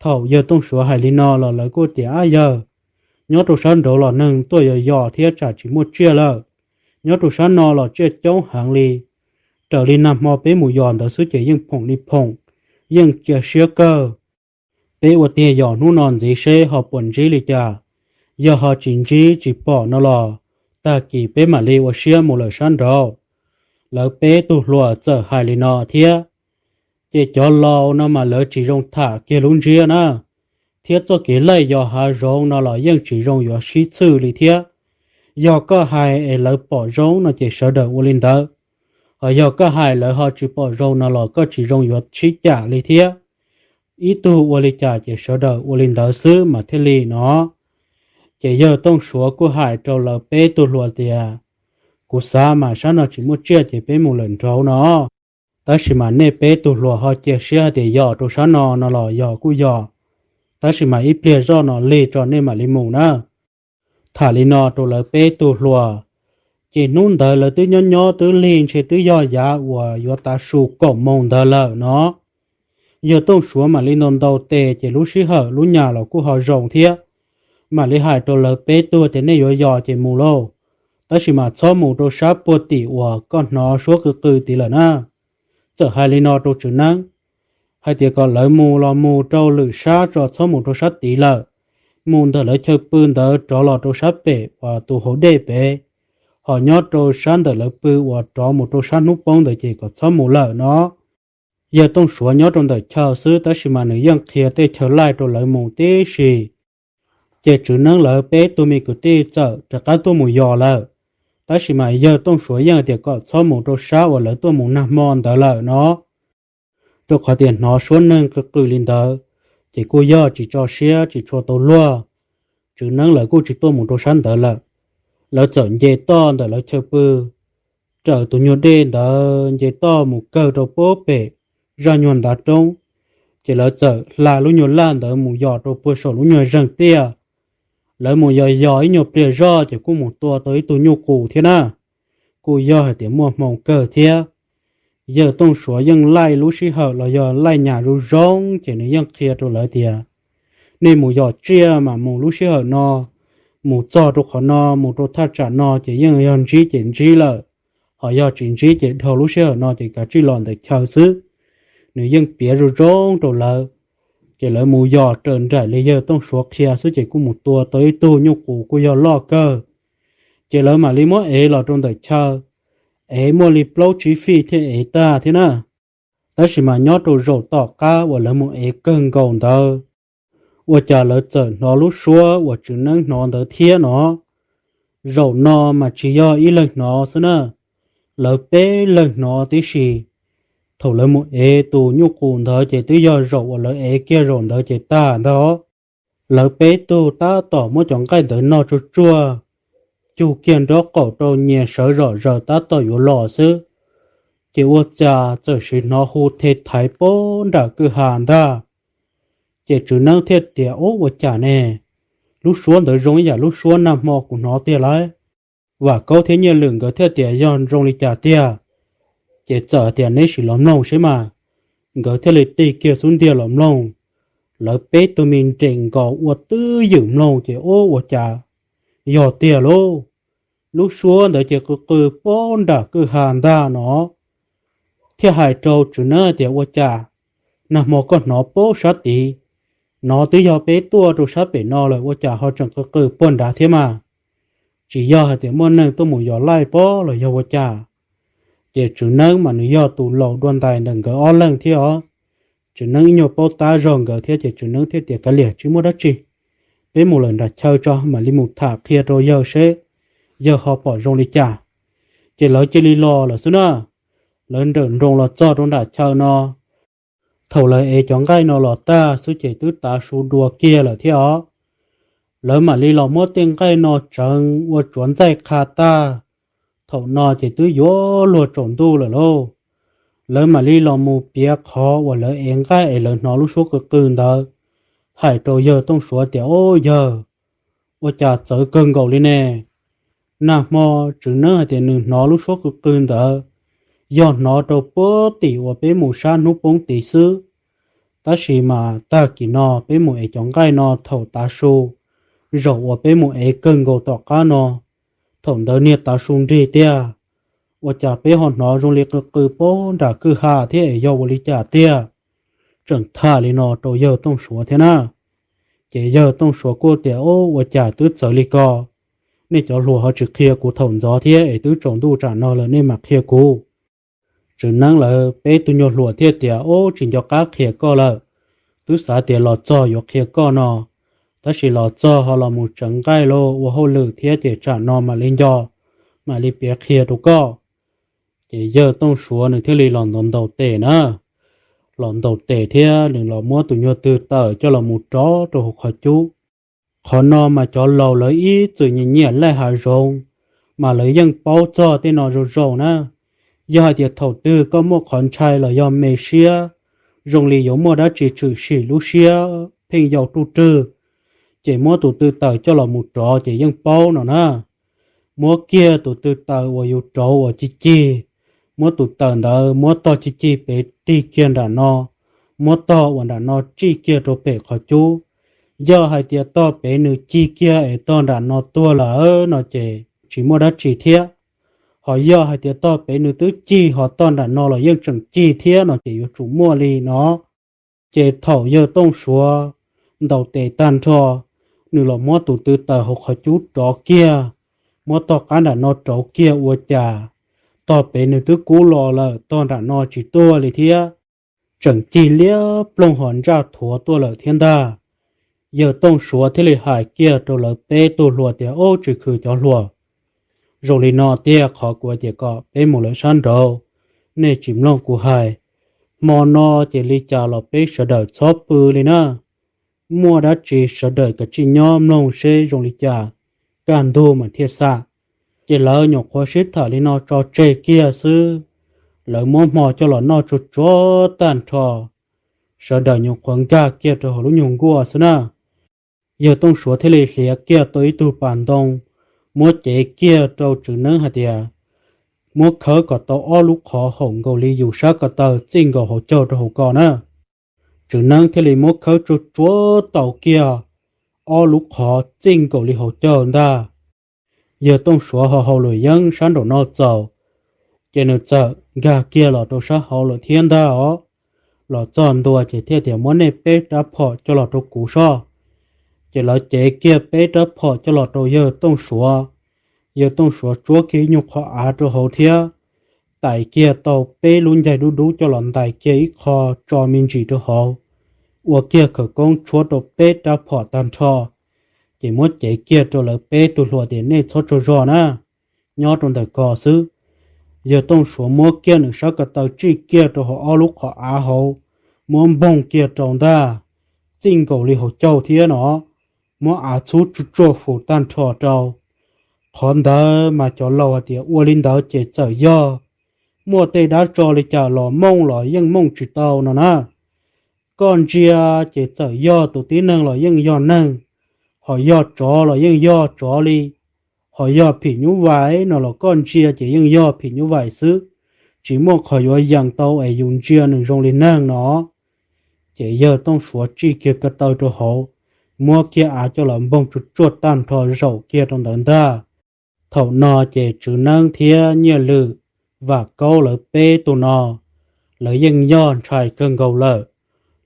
Thaum yawg Tooj Suav hais li no los lawv kuj tias, Ab yawg, nyob rau sab nraud los neeg tuaj yos yos thiab tsam tsis muaj tsiaj lawm. Nyob rau sab no los tsiaj coob heev li. Raws li nag hmo peb mus yos ntawd xwb ces yeej phoom li phoom, yeej cia siab kawg. Peb ua tiag yos hnub no ntxiv seb ho puas ntsib li cas. Yog ho tsis ntsib tsis pom no los tag kis peb mam li ua siab mus lawm sab nraud. Lawv peb tug hluas txawm hais li no thiab. Ces cov laus no mas lawv tsis zoo tham kiag lub ntsiab na, thiab txoj kev laij yos hav zoov no los yeej tsis zoo yuav sib txhwj li thiab. Yog koj hais es lawv pom zoo no ces sawv daws ua li ntawd, hos yog koj hais lawv ho tsis pom zoo no los koj tsis zoo yuav sib cam li thiab. Ib tug ua li cas ces sawv daws ua li ntawd xwb mas thiaj li no. Ces yawg Tooj Suav kuj hais rau lawv peb tug hluas tias, kuv xav mas sab no tsis muaj tsiaj ces peb mus lawm nraud no. Tab sis mas nej peb tug hluas ho cia siab hais tias yos rau sab no no los yog kuj yog, tab sis mas ib pliag zoj no lig tso nej mam li mus na. Tham li no rau lawv peb tug hluas, ces hnub ntawd lawv twb nyob nyob twb lig ntshe twb yog yav uas yuav tav su kaum moos ntawd lawm no. Yawg Tooj Suav mam li ntaus ntaus tes ces lub sij hawm lub nyas los kuj ho zoo thiab. Mam li hais rau lawv peb tug tias nej yuav yos ces mus lauj, tab sis mas txhob mus rau sab puag tim uas koj hnov suab qw qw tid lawm na. Txawm hais li no rau Tswv Neeb, hais tias kom lawv mus los mus rau lwm sab tso, txhob mus rau sab tid lawm. Mus ntawm lawv chaw pw ntawd rov los rau sab pem uas tus hauv dej pem, ho nyob rau sab ntawm lawv pw uas rov mus rau sab hnub poob ntawd ces kom txhob mus lawm no. Yawg Tooj Suav nyob rau ntawm chaw xwb tab sis mas nws yeej qhia tej chaw laij rau lawv mus tib si. Ces Tswv Neeb lawv peb tug me kwv tij txawm rov qab tuaj mus yos lawm, tab sis mas yawg Tooj Suav yeej tias kom txhob mus rau sab uas lawv tuaj mus nag hmo ntawd lawm no. Rau qhov tias hnov suab neeg qw qw li ntawd, ces kuj yog tsis tso siab tsis tshua tau luag. Tswv Neeb lawv kuj tsis tuaj mus rau sab ntawd lawm. Lawv txawm nce toj ntawm lawv chaw pw raws tus nyuag dej ntawd nce toj mus kawg rau puag pem zaj nyuag ntav roob, ces lawv txawm hla lub nyuag laj ntawd mus yos rau puag saum lub nyuag zeeg tiaj. Lawv mus yos yos ib nyuag pliag zoj ces kuj mus tua tau ib tug nyuj qus thiab na. Kuj yog hais tias muaj hmoo kawg thiab. Yawg Tooj Suav yeej laij lub sij hawm los yog laij nyas zoo zoo ces nws yeej qhia rau lawv tias, nej mus yos tsiaj mas mus lub sij hawm no, mus txog rau qhov no mus rau thaj tsam no ces yeej yog ntsib ces ntsib lawm, ho yog tsis ntsib ces dhau lub sij hawm no ces kav tsij los ntawm chaw xwb. Nws yeej piav zoo zoo rau lawv, ces lawv mus yos raws nraim li yawg Tooj Suav qhia xwb ces kuj mus tua tau ib tug nyuj qus kuj yog loj kawg. Ces lawv mam li muab ev los rau ntawm chaw, ev muaj li plaub tsib fij thiaj ev tag thiab na. Tab sis mas nyob rau zaum tom qab uas lawv mus ev kawg nkaus ntawd, ua cas lawv txawm hnov lub suab uas Tswv Neeb hnov ntawd thiab no. Zaum no mas tsis yog ib leeg hnov xwb na, lawv peb leeg hnov tib si. Thaum lawv mus ev tus nyuj qus ntawd ces twb yog zaum uas lawv ev kiag zaum ntawd ces tag ntag. Lawv peb tug tab tom muab cov nqaij ntawd noj tsuag tsuag, cug kiag nraub qaum rau nyias sawv zom zaws tab tom yuav los xwb, ces ua cas txawm sim hnov hu the thaiv puag nram kwj ha ntag. Ces Tswv Neeb thiaj tias, ub, ua cas ne, lub suab ntawd zoo ib yam lub suab nag hmo kuv hnov tiag lauj. Vam Kaub thiab Nyiaj Lwm nkawd thiaj tias yog zoo li cas tiag. Ces txawm tias neb sim los mloog seb mas. Nkawd thiaj li tig kiag xub ntiag los mloog. Lawv peb tug me nres nkaus ua twj ywm mloog ces ub, ua cas yog tiag lauj, lub suab ntawd ces qw qw puag nram kwj ha ntag no. Thiaj hais rau Tswv Neeb tias, ua cas nag hmo koj hnov puag sab tid no twb yog peb tuaj rau sab pem no lawm ua cas ho tseem qw qw puag nrad thiab mas? Tsis yog hais tias muaj neeg tuaj mus yos laij pob los yog ua cas? Ces Tswv Neeb mas nws yog tus laus dua ntais ntawm nkawd ob leeg thiab os. Tswv Neeb ib nyuag paub tab zog nkawd thiab ces Tswv Neeb thiaj tias, kav liam, tsis muaj dab tsi, peb mus lawm nram chaw tso mam li mus tham qhia rau yawg seb yawg ho pom zoo li cas. Ces lawv cia li los lawm xwb na. Lawv nrawm nroos los txog rau nram chaw no. Thaum lawv ev cov nqaij no los tag xwb ces twb tav su dua kiag lawm thiab os. Lawv mam li los muab tej nqaij no tseev ua tsuav ntxaij qha tag. Thaum no ces twb yuav luag tsaus ntuj lawm lauj. Lawv mam li los mus piav qhov uas lawv ev nqaij es lawv hnov lub suab qw qw ntawd, hais rau yawg Tooj Suav tias, ob yawg, ua cas txawv kawg nkaus li ne? Nag hmo Tswv Neeb hais tias nws hnov lub suab qw qw ntawd, yog hnov rau puag tim uas peb mus sab hnub poob tid xwb. Tab sis mas tag kis no peb mus ev cov nqaij no thaum tav su, zaum uas peb mus ev kawg nkaus tom qab no, thaum ntawd niag tav su nrig tiag, ua cas peb ho hnov zoo li qw qw puag nram kwj ha thiab es yog ua li cas tiag? Tseem tham li no rau yawg Tooj Suav thiab na. Ces yawg Tooj Suav kuj tias, ob, ua cas twb txawv li ko, nej cov hluas ho tsis qhia kuv thaum ntxov thiab es twb tsaus ntuj tsam no lawm nej mam qhia kuv? Tswv Neeb lawv peb tug nyuag hluas thiaj tias, ob, tsis nco qab qhia koj lawm, twb xav tias los txog yuav qhia koj no, tab sis los txog ho los mus tseev nqaij los ua hauj lwm thiab ces tsam no mam li nco, mam li piav qhia rau koj. Ces yawg Tooj Suav nws thiaj li los ntaus ntaus tes na, los ntaus tes thiab nws los muab tus nyuag tw tawm coj los mus rov rau hauv qhov cub. Qhov no mas cov laus lawv ib txwm nyiam nyiam laij hav zoov, mas lawv yeej paub txog tej no zoo zoo na. Yog hais tias thaum twg koj muaj qhov ntshai los yog me siab, zoo li yuav muaj dab tsi tshwm sim lub siab pheej yau ruj rwg, ces muab tus tw tawm coj los mus rov ces yeej paub no na. Muab kiag tus tw tawm uas yus rauv uas cig cig, muab tus tawm ntawd muab tog cig cig pem tig kiag nram no, muab tog uas nram no tsij kiag rau pem qhov cub. Yog hais tias tog pem nws cig kiag es tog nram no tuag lawm no ces tsis muaj dab tsi thiab. Ho yog hais tias tog pem nws twb cig ho tog nram no los yeej tseem cig thiab no ces yuav tsum muaj li no. Ces thaum yawg Tooj Suav ntaus tes tag nrho, nws los muab tus tw tawm hauv qhov cub rov kiag, muab tog qab nram no rauv kiag ua cas, tog pem nws twb kub los lawm, tog nram no tsis tuag li thiab, tseem cig liab ploog ho ntsaj thuav tuaj lawm thiab ntag. Yawg Tooj Suav thiaj li hais kiag rau lawv peb tug hluas tias, Ub, tsis khwv cov hluas, zoo li no tiag, qhov kuv tias kom peb mus lawm sab nraud, nej tsis mloog kuv hais. Hmo no ces li cas los peb sawv daws txhob pw li na, muaj dab tsi sawv daws kav tsij nyob mloog seb zoo li cas, kaj ntug mas thiaj xam. Ces lawv nyuam qhuav sib tham li no tso tseg kiag xwb, lawv muab hmo coj los noj tsuag tsuag tag nrho, sawv daws nyuam qhuav nkag kiag rau hauv lub nyuag nkuaj xwb na. Yawg Tooj Suav thiaj li hliav kiag tau ib tug pas ntoo, muab cev kiag rau Tswv Neeb hais tias, Muab khawb kom tau ob lub qhov haum nkaus li yus sab ko taw txij nkaus hauv caug rau hauv ko na. Tswv Neeb thiaj li muab khawb tsuag tsuag tau kiag ob lub qhov txij nkaus li hauv caug ntag. Yawg Tooj Suav ho hauj lwm yeeb sab nraum no txaus, ces nws txawm nkag kiag los rau sab hauv lawm thiab ntag os. Los txog ntua ces thiaj tias, Muab nej peb rab phom coj los rau kuv soj. Ces lawv cev kiag peb rab phom coj los rau yawg Tooj Suav. Yawg Tooj Suav tsuab kiag ib nyuag qhov av rau hauv thiab, tais kiag tau peb lub ncaig dub dub coj los ntais kiag ib qho tso me ntsis rau hauv, ua kiag khawv koob tshuab rau peb rab phom tag nrho, ces muab cev kiag rau lawv peb tug hluas tias, Nej txhob tsaug zog na, nyob rau ntawm ko xwb. Yawg Tooj Suav muab kiag nws sab ko taw tsij kiag rau hauv ob lub qhov av hauv, muab npoog kiag rau ntag, txij nkaus li hauv caug thiab no, muab av txhub tsuag tsuag fus tag nrho rau. Qhov ntawd mas cov laus hais tias ua li ntawd ces txawm yog muaj tej dab tsov li cas los mooj los yeej mooj tsis tau no na. Koj ntsia ces txawm yog tus tib neeg los yeej yog neeg, ho yog tsov los yeej yog tsov li, ho yog phim nyuj vais no los koj ntsia ces yeej yog phim nyuj vais xwb, tsis muaj qhov yuav yees tau es yus ntsia nws zoo li neeg no. Ces yawg Tooj Suav tsij kiag ko taw rau hauv, muab kiag av coj los npoog tsuag tsuag tag nrho zaum kiag rau ntawd ntag. Thaum no ces Tswv Neeb thiab Nyiaj Lwm, Vam Kaub lawv peb tug no, lawv yeej yog ntshai kawg nkaus lawm.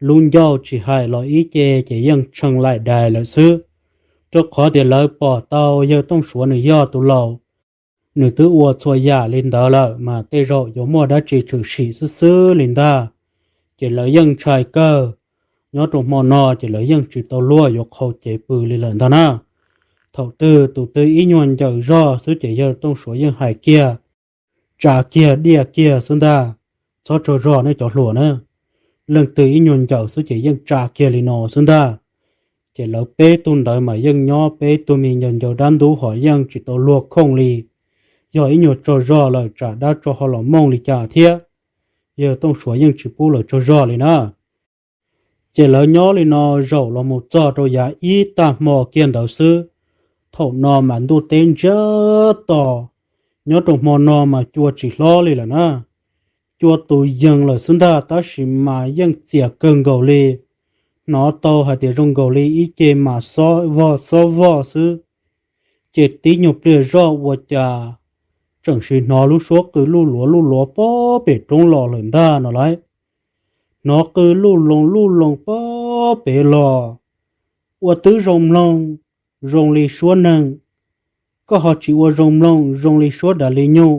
Lub ncauj tsis hais los ib ce ces yeej tshee laim dais lawm xwb, rau qhov tias lawv pom tau yawg Tooj Suav nws yog tus laus, nws twb ua txhua yam li ntawd lawm mas tej zaum yuav muaj dab tsi tshwm sim xwb xwb li ntag. Ces lawv yeej ntshai kawg. Nyob rau hmo no ces lawv yeej tsis tau luag yuav qhau cev pw li lawm ntag na. Thaum twg tus twg ib nyuag ncaws zog xwb ces yawg Tooj Suav yeej hais kiag, tsa kiag diaj kiag xwb ntag, txhob tsaug zog nej cov hluas na. Leej twg ib nyuag ncaws xwb ces yeej tsa kiag li no xwb ntag. Ces lawv peb tug ntawd mas yeej nyob peb tug me ncaws ncaws dab ntub ho yeej tsis tau luag khooj li. Yog ib nyuag tsaug zog lawm tsam dab tsov ho los mooj li cas thiab, yawg Tooj Suav yeej tsis pub lawv tsaug zog li na. Ces lawv nyob li no zaum los mus txog rau yav ib tag hmo kiag ntawd xwb. Thaum no mas ntuj teb ntsiag to, nyob rau hmo no mas cua tsis hlob li lawm na. Cua tus yees lawm xwb ntag tab sis mas yeej txias kawg nkaus li. Hnov tau hais tias zoo nkaus li ib ce mas xob vog xob vog xwb. Ces tib nyuag pliag zoj ua cas tseem sim hnov lub suab qw luj luav luj luav pob pem roob los lawm ntag no lauj. Hnov qw luj loo luj loo pob pem los, ua twb zoo mloog, zoo li suab neeg, koj ho tsis ua zoo mloog zoo li suab dav li nyuj.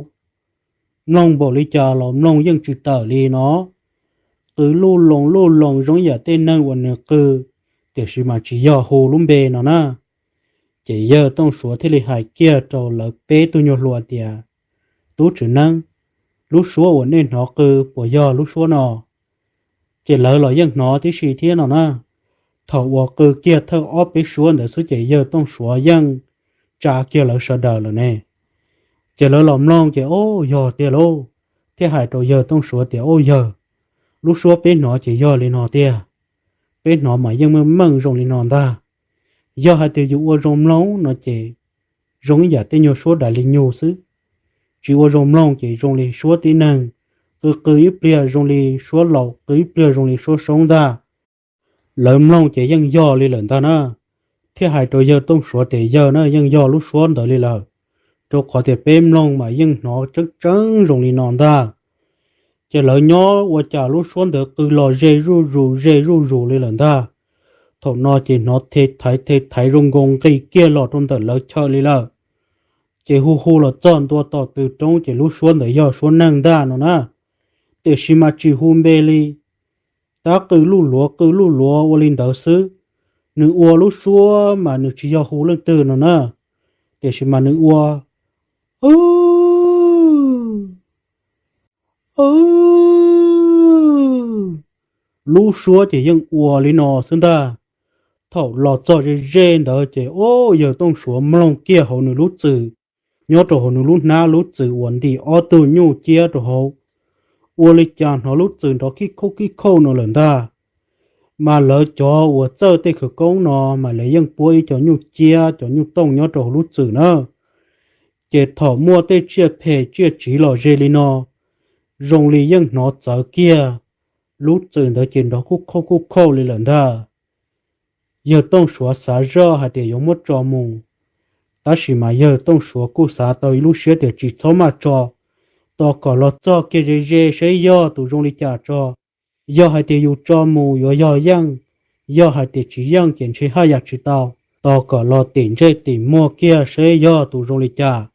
Mloog npaum li cas los mloog yeej tsis tawm li no. qw luj loos luj loos zoo ib yam tej neeg uas nws qw, tiam sis mas tsis yog hu lub npe no na. Ces yawg Tooj Suav thiaj li hais kiag rau lawv peb tug nyuag hluas tias, Tub Tswv Neeb, lub suab uas nej hnov qw puas yog lub suab no? Ces lawv los yeej hnov tib si thiab no na. Thaum uas qw kiag thawj ob peb suab ntawd xwb ces yawg Tooj Suav yeej tsa kiag lawv sawv daws lawm ne. Ces lawv los mloog ces, Au, yog tiag lauj! Thiaj hais rau yawg Tooj Suav tias, Au yawg, lub suab peb hnov ces yog li no tiag. Peb hnov mas yeej meej meej zoo li no ntag. Yog hais tias yus ua zoo mloog no ces zoo ib yam tej nyuag suab dav li nyug xwb, tsis ua zoo mloog ces zoo li suab tib neeg, qw qw ib pliag zoo li suab laus, qw ib pliag zoo li suab soob ntag. Lawv mloog ces yeej yog li lawm ntag na. Thiaj hais rau yawg Tooj Suav tias, Yawg na, yeej yog lub suab ntawd li lawm, rau qhov tias peb mloog mas yeej hnov tseeb tseeb zoo li no ntag. Ces lawv nyob ua cas lub suab ntawd qw los ze zuj zus ze zuj zus li lawm ntag. Thaum no ces hnov the thaiv the thaiv zoo nkaus nqis kiag los rau ntawm lawv chaw li lawm. Ces hu hu los txog ntua tom tw roob ces lub suab ntawd yog suab neeg ntag no na. Tiam sis mas tsis hu npe li, tab qw luj luav qw luj luav ua li ntawd xwb. Nws ua lub suab mas nws tsis yog hu leej twg no na, tiam sis mas nws ua, Aub, aub. Lub suab ces yeej ua li no xwb ntag. Thaum los txog ze ze ntawd ces, o, yawg Tooj Suav mloog kiag hauv nws lub txwm, nyob rau hauv nws lub hnab lub txwm uas ntim ob tug nyuj ciab rau hauv, ua li cas hnov lub txwm nrov khib khauj khib khauj no lawm ntag. Mas lawv cov uas txawj tej khawv koob no mas lawv yeej puab ib co nyuj ciab cov nyuj tooj nyob rau hauv lub txwm na. Ces thaum muaj tej tsiaj phem tsiaj tsiv los ze li no, zoo li yeej hnov txawv kiag, lub txwm ntawd ces nrov kuj khauj kuj khauj li lawm ntag. Yawg Tooj Suav xav zoj hais tias yuav muab tso mus, tab sis mas yawg Tooj Suav kuj xav tau ib lub siab tias tsis txhob maj tso, tos kom los txog kiag ze ze saib yog tus zoo li cas tso. Yog hais tias yus tso mus yuav yog yeej, yog hais tias tsis yeej ces ntshe haj yam tsis tau, tos kom los tim ntsej tim muag kiag saib yog tus zoo li cas.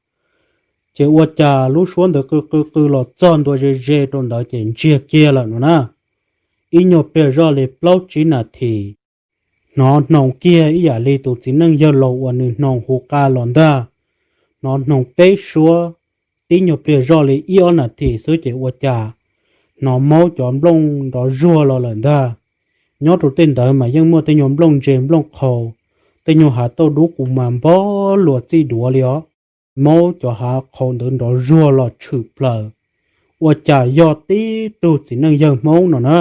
Ces ua cas lub suab ntawd qw qw qw los txog ntua ze ze rau ntawd ces ntsiag kiag lawm no na. Ib nyuag pliag zoj li plaub tsib nas this, hnov hnoos kiag ib yam li tus txiv neej yawg laus uas nws hnoos hu qa los ntag. Hnov hnoos peb suab, tib nyuag pliag zoj li ib ob nas this xwb ces ua cas hnov Maub cov nplooj nrov zuag los lawm ntag. Nyob rau tej ntawd mas yeej muaj tej nyuag nplooj ntse nplooj qhaus, tej nyuag hav tauj dub qus mas npog luas txij duav li os. Maub cov hav qhaus ntawd nrov zuag los tshwm plaws, ua cas yog tib tug txiv neej yawg Hmoob no na,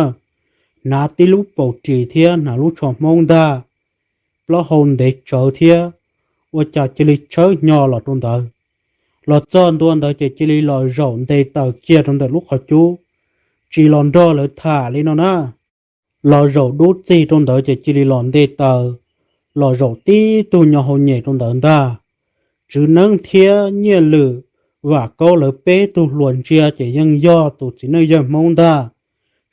hnav tib lub paus ris thiab hnav lub tsho Hmoob ntag, plaub hau ntev tsawv thiab, ua cas cia li tshawb hnyo los rau ntawd. Los txog ntua ntawd ces cia li los zaum nte taws kiag rau ntawm lub qhov cub, tsis los nrog lawv tham li no na. Los zaum dub txig rau ntawd ces cia li los nte taws, los zaum tib tug nyo hau nyem rau ntawd ntag. Tswv Neeb thiab Nyiaj Lwm, Vam Kaub lawv peb tug hluas ntsia ces yeej yog tus txiv neej yawg Hmoob ntag,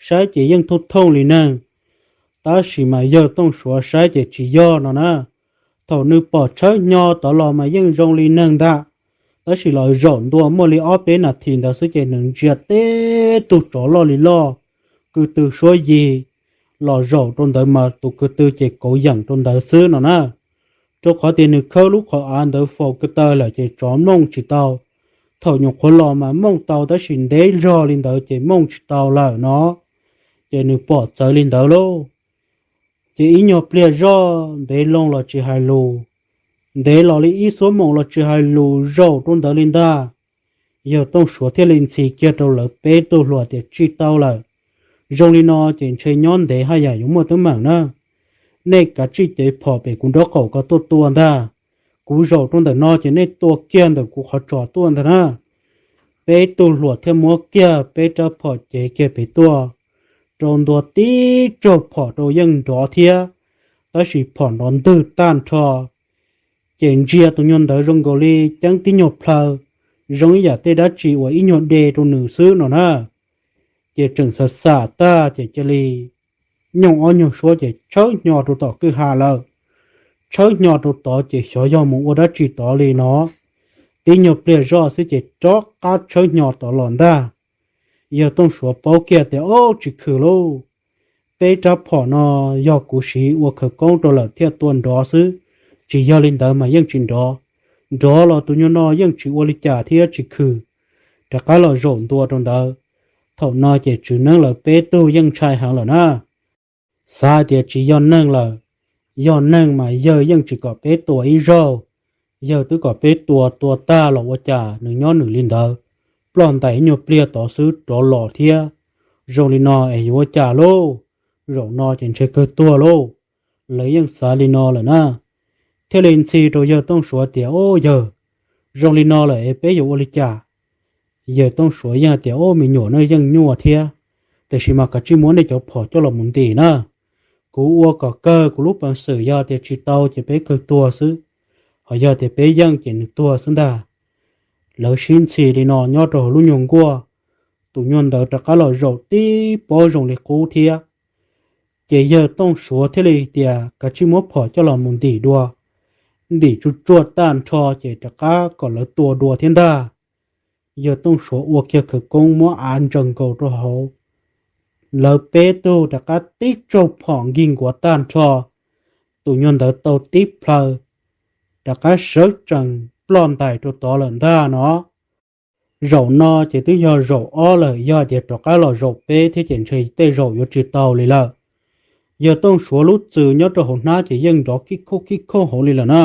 saib ces yeej thooj thooj li neeg. Tab sis mas yawg Tooj Suav saib ces tsis yog no na. Thaum nws pom tshawb hnyo tod los mas yeej zoo li neeg ntag, tab sis los zaum ntua muaj li ob peb nas this ntawd xwb ces nws ntsia tib tug tsov loj li loj, ko tw suab yig, los zaum rau ntawd mas tus ko tw ces kauv yeem rau ntawd xwb no na. Rau qhov tias nws khawb lub qhov av ntawd faus ko taw lawm ces tsov mlooj tsis tau. Thaum nyuam qhuav los mas mooj tau tab sis ntev zog li ntawd ces mooj tsis tau lawm no. Ces nws pom txawv li ntawd lauj. Ces ib nyuag pliag zoj ntev loo los tsis hais lus, ntev los li ib xuab moos los tsis hais lus zaum rau ntawd li ntag. Yawg Tooj Suav thiaj li ntxhi kiag rau lawv peb tug hluas tias tsis tau lawm. Zoo li no ces ntshe nyob ntev haj yam yuav muaj teeb meem na. Nej kav tsij cev phom pem kuv nraub qaum ko tuaj tua ntag. Kuv zaum rau ntawm no ces nej tua kiag ntawm kuv qhov tsos tuaj ntag na. Peb tug hluas thiaj muab kiag peb rab phom cev kiag pem tuaj, rau ntua tib tsaug phom rau yeej nrov thiab, tab sis phom nrov ntwg tag nrho. Ces ntsia tus nyuag ntawd zoo nkaus li ceeb tib nyuag plhaw, zoo ib yam tej dab tsi uas ib nyuag de rau nws xwb no na. Ces tseem xam xam tag ces cia li nyooj ob nyuag suab ces tshawb hnyo rau tom kwj ha lawm. Tshawb hnyo rau tod ces xyov yog mus ua dab tsi tod li no. Tib nyuag pliag zoj xwb ces rov qab tshawb hnyo tod los ntag. Yawg Tooj Suav paub kiag tias, Ob, tsis khwm lauj, peb rab phom no yog kuv siv ua khawv koob rau lawm thiaj tua nrov xwb, tsis yog li ntawd mas yeej tsis nrov. Nrov los tus nyuag no yeej tsis ua li cas thiab tsis khwm. Rov qab los zaum ntua rau ntawd. Thaum no ces tswv neeb lawv peb tug yeej ntshai heev lawm na. Xav tias tsis yog neeg lawm, yog neeg mas yawg yeej tsis kom peb tua ib zaug. Yawg twb kom peb tua, tua tag los ua cas nws nyob nws li ntawd, ploj ntais ib nyuag pliag tod xwb rov los thiab. Zoo li no es yuav ua cas lauj? Zaum no ces ntshe kawg tuag lauj. Lawv yeej xav li no lawm na, thiaj li ntxhi rau yawg Tooj Suav tias, Ob yawg, zoo li no lawm es peb yuav ua li cas? Yawg Tooj Suav yeej hais tias, Ob, me nyuam, nej yeej nyuaj thiab, tiam sis mas kav tsij muab nej cov phom coj los mus ntim na. Kuv ua kom kawg kuv lub peev xwm, yog tias tsis tau ces peb kawg tuag xwb, ho yog tias peb yeej ces nws tuag xwb ntag. Lawv sib ntxhi li no nyob rau hauv lub nyuag nkuaj, tus nyuag ntawd rov qab los zaum tib pob zoo li qub thiab. Ces yawg Tooj Suav thiaj li tias, Kav tsij muab phom coj los mus ntim dua. Ntim tsuj tsuag tag nrho ces rov qab kom lawv tua dua thiab ntag. Yawg Tooj Suav ua kiag khawv koob muab av ntsaws nkaus rau hauv, lawv peb tug rov qab tib tsaug phom nkig nkuav tag nrho. Tus nyuag ntawd tau tib plhaw, rov qab sawv tsees ploj ntais rau tod lawm ntag no. Zaum no ces twb yog zaum ob lawm, yog tias rov qab los zaum peb thiab ces ntshe tej zaum yuav tsis tau li lawm. Yawg Tooj Suav lub txwm nyob rau hauv hnab ces yeej nrov kib khauj kib khauj hauv li lawm na.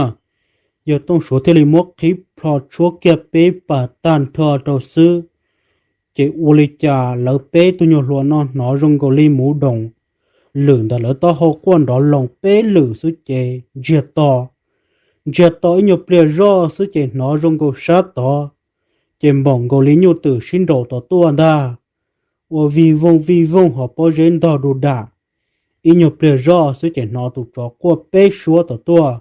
Yawg Tooj Suav thiaj li muab qhib plho tshuab kiag peb pas tag nrho rau xwb. Ces ua li cas lawv peb tug nyuag hluas no hnov zoo nkaus li muv doom lwm ntawm lawv taub hau quaj nrov loos peb lwm xwb ces ntsiag to. Ntsiag to ib nyuag pliag zoj xwb ces hnov zoo nkaus sab tod, ces npaum nkaus li nyuj twm sib nraus tom tuaj ntag, ua vij vooj vij vooj ho pob zeb ntog du dam. Ib nyuag pliag zoj xwb ces hnov tus tsov quaj peb suab tom tuaj,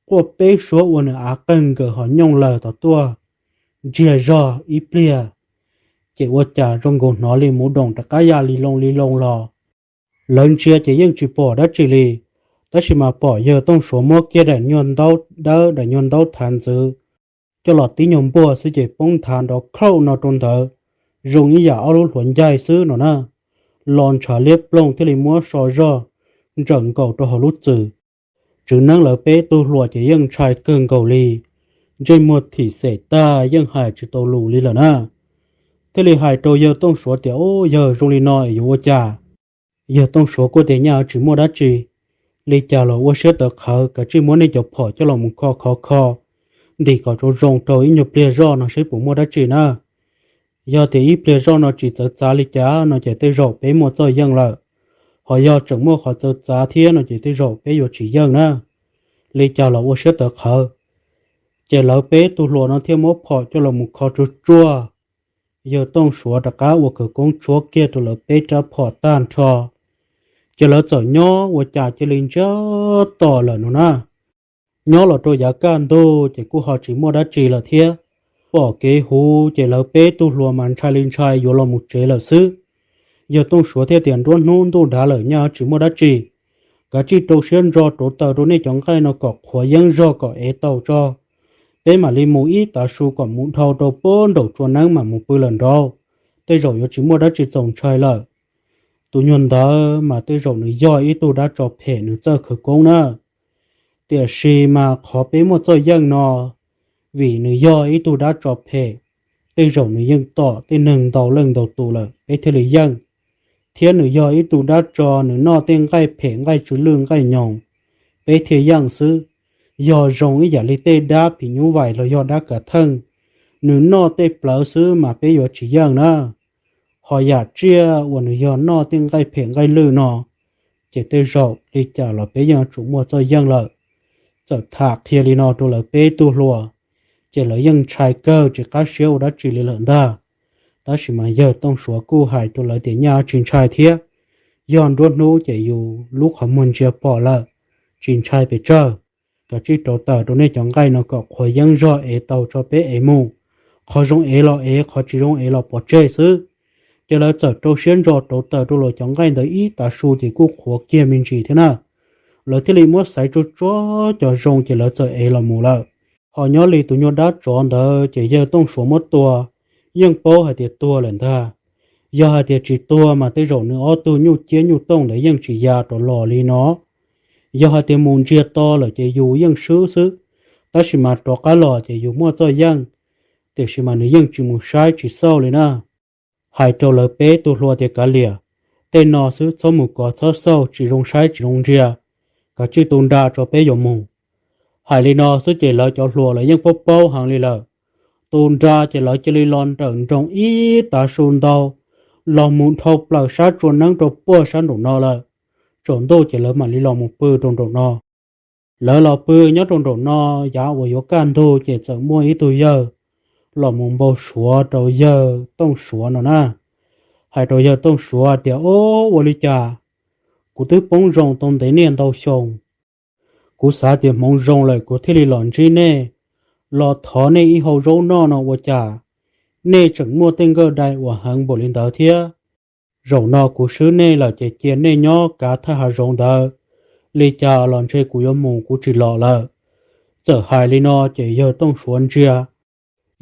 quaj peb suab ua nws av qeeg nkaws ho nyooj lawg tom tuaj. Ntsiag zog ib pliag, ces ua cas zoo nkaus hnov li muv doom rov qab ya li loo li loo los. Lawv ntsia ces yeej tsis pom dab tsi li, tab sis mas pom yawg Tooj Suav muab kiag daim nyuag ntaub dawb, daim nyuag ntaub thav ntxwv coj los tib nyuag npuaj xwb ces poob nthav nrov khauj no rau ntawd, zoo ib yam ob lub hluav ncaig xwb no na. Los ntshav liab ploog thiaj li muab so zog ntsawm nkaus rau hauv lub txwm. Tswv neeb lawv peb tug hluas ces yeej ntshai kawg nkaus li, ntsej muag thim xem tag yeej hais tsis tau lus li lawm na. Thiaj li hais rau yawg Tooj Suav tias, Ub, yawg, zoo li no es yuav ua cas? Yawg Tooj Suav kuj tias, Nyaj tsis muaj dab tsi, li cas los ua siab tawv qhawv, kav tsij muab nej cov phom coj los mus kho khov kho, ntim kom zoo zoo rau ib nyuag pliag zoj no seb puas muaj dab tsi na. Yog tias ib pliag zoj no tsis txawv txav li cas no ces tej zaum peb muaj txoj yeej lawm, ho yog tseem muaj qhov txawv txav thiab no ces tej zaum peb yuav tsis yeej na. Li cas los ua siab tawv qhawv. Ces lawv peb tug hluas no thiaj muab phom coj los mus kho tsuag tsuag. Yawg Tooj Suav rov qab ua khawv koob tshuab kiag rau lawv peb rab phom tag nrho, ces lawv txawm nyob ua cas cia li ntsiag to lawm no na. Nyob los rau yav kaj ntug ces kuj ho tsis muaj dab tsi lawm thiab. Pom kev huv ces lawv peb tug hluas mas ntshai li ntshai yuav los mus tsev lawm xwb. Yawg Tooj Suav thiaj tias, Nruab hnub ntuj dav lawm, nyaj tsis muaj dab tsi, kav tsij rau siab ntso rauv taws rau nej cov nqaij no kom qhuav yeeb zog kom ev tau tso. Peb mam li mus ib tav su kom mus dhau rau pem nraum tsua neeb mam mus pw lawm nraud, tej zaum yuav tsis muaj dab tsi txaus ntshai lawm. Tus nyuag ntawd mas tej zaum nws yog ib tug dab tsov phem nws txawj khawv koob na. Tiam sis mas qhov peb muaj txoj yeej no, vim nws yog ib tug dab tsov phem, tej zaum nws yeej tom tej neeg ntau leej ntau tus lawm peb thiaj li yeej. Thiab nws yog ib tug dab tsov, nws noj tej nqaij phem nqaij tsw lwj nqaij nyoos, peb thiaj yeej xwb. Yog zoo ib yam li tej dab phim nyuj vais los yog dab kav theej, nws noj tej plawv xwb mas peb yuav tsis yeej na. Ho yam tsiaj uas nws yog noj tej nqaij phem nqaij lwj no, ces tej zaum li cas los peb yeej yuav tsum muaj txoj yeej lawm. Txawm tham qhia li no rau lawv peb tug hluas, ces lawv yeej ntshai kawg tsis qab siab ua dab tsi li lawm ntag. Tab sis mas yawg Tooj Suav kuj hais rau lawv tias, Nyaj tsis ntshai thiab, yog nruab hnub ces yus lub qhov muag ntsia pom lawm, tsis ntshai pes tsawg. Kav tsij rauv taws rau nej cov nqaij no kom qhuav yeeb zog ev tau tso peb ev mus. Qhov zoo ev los ev, qhov tsis zoo ev los pov tseg xwb. Ces lawv txawm rau siab ntso rauv taws rau lawv cov nqaij ntawd ib tav su ces kuj qhuav kiag me ntsis thiab na. Lawv thiaj li muab xaiv tsuag tsuag cov zoo ces lawv txawm ev los mus lawm. Ho nyob li tus nyuag dab tsov ntawd ces yawg Tooj Suav muab tua, yeej paub hais tias tuag lawm ntag. Yog hais tias tsis tuag mas tej zaum nws ob tug nyuj ciab nyuj tooj ntawd yeej tsis ya rov los li no. Yog hais tias mus ntsiag to lawm ces yus yeej swb xwb, tab sis mas rov qab los ces yus muaj txoj yeej, tiam sis mas nws yeej tsis mus saib tsis xauj li na. Hais rau lawv peb tug hluas tias kav liam, tej no xwb txhob mus kov txhob xauj, tsis zoo saib tsis zoo ntsia, kav tsij tu nra tso peb yuav mus. Hais li no xwb ces lawv cov hluas lawv yeej paub paub heev li lawm. Tu nra ces lawv cia li los nrawm nroos ib tav su ntau, los mus dhau plaws sab tsua neeb rau puag sab nraum no lawm. Tsaus ntuj ces lawv mam li los mus pw rau nraum no. Lawv los pw nyob rau nraum no, yav uas yuav kaj ntug ces txawm muaj ib tug yawg los mus npau suav rau yawg Tooj Suav no na. Hais rau yawg Tooj Suav tias, Ob, ua li cas kuv twb poob zoo tau ntev niaj ntau xyoo, kuv xav tias hmoov zoo lawm kuv thiaj li los ntsib nej, los thov nej ib hau zaub noj no ua cas nej tseem muaj tej nkawj dai uas heev npaum li ntawd thiab. Zaum no kuv swb nej lawm ces cia nej nyob kav thaj hav zoov ntawd, li cas los ntshe kuv yuav mus kuv tsis los lawm. Txawm hais li no ces yawg Tooj Suav ntsia,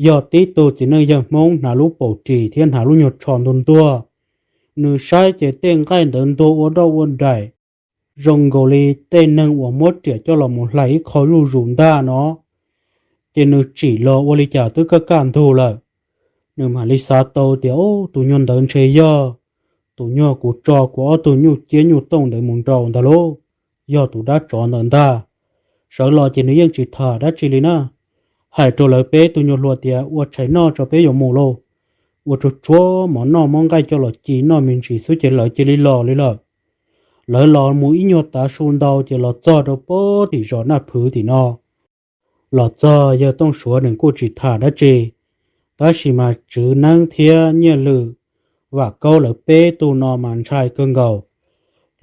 yog tib tug txiv neej yawg Hmoob hnav lub paum ris thiab hnav lub nyuag tsho ntuag ntuag. Nws saib ces tej nqaij ntawd ntuag ua dauj ua daim, zoo nkaus li tej neeg uas muab riam coj los mus hlais ib qho zuj zus ntag no. Ces nws tsim los ua li cas twb kaj kaj ntug lawm. Nws mam li xav tau tias, Ub, tus nyuag ntawd ntshe yog tus nyuag kuv tso kuv ob tug nyuj ciab nyuj tooj ntawd mus nraus ntag lauj, yog tus dab tsov ntawd ntag. Sawv los ces nws yeej tsis tham dab tsi li na. Hais rau lawv peb tug nyuag hluas tias, Ua tshais noj tso peb yuav mus lauj. Ua tsuag tsuag mov noj muab nqaij coj los ci noj me ntsis xwb ces lawv cia li los li lawm. Lawv los mus ib nyuag tav su ntau ces los txog rau puag tim zos Naj Phwv tim no. Los txog yawg Tooj Suav nws kuj tsis tham dab tsi, tab sis mas tswv neeb thiab nyiaj lwm Vam Kaub lawv peb tug no mas ntshai kawg nkaus.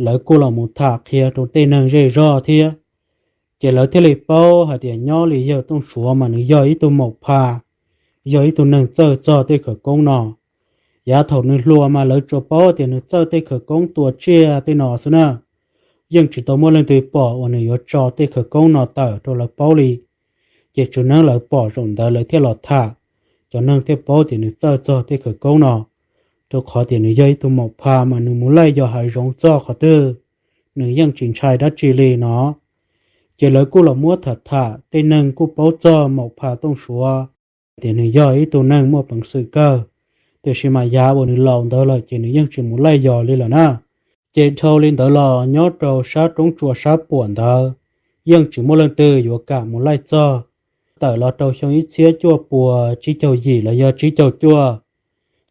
Lawv kuj los mus tham qhia rau tej neeg zej zog thiab, ces lawv thiaj li paub hais tias nyob li yawg Tooj Suav mas nws yog ib tug maum pha, yog ib tug neeg txawj txog tej khawv koob no. Yav thaum nws hluas mas lawv tsuas paub tias nws txawj tej khawv koob tua tsiaj tej no xwb na, yeej tsis tau muaj leej twg pom uas nws yuav tso tej khawv koob no tawm rau lawv paub li. Ces tswv neeb lawv pom zaum ntawd lawv thiaj los tham, cov neeg thiaj paub tias nws txawj txog tej khawv koob no, rau qhov tias nws yog ib tug maum pha mas nws mus laij yos hav zoov txog qhov twg, nws yeej tsis ntshai dab tsi li no. Ces lawv kuj los muab tham tham, tej neeg kuj paub txog maum pha Tooj Suav tias nws yog ib tug neeg muaj peev xwm kawg, tiam sis mas yav uas nws laus ntawd lawm ces nws yeej tsis mus laij yos li lawm na. Ces dhau li ntawd los nyob rau sab roob tsua sab puam ntawd, yeej tsis muaj leej twg yuav kam mus laij txog. Tawm los rau xyoo ib txhiab cuaj puas tsib caug yim los yog tsib caug cuaj,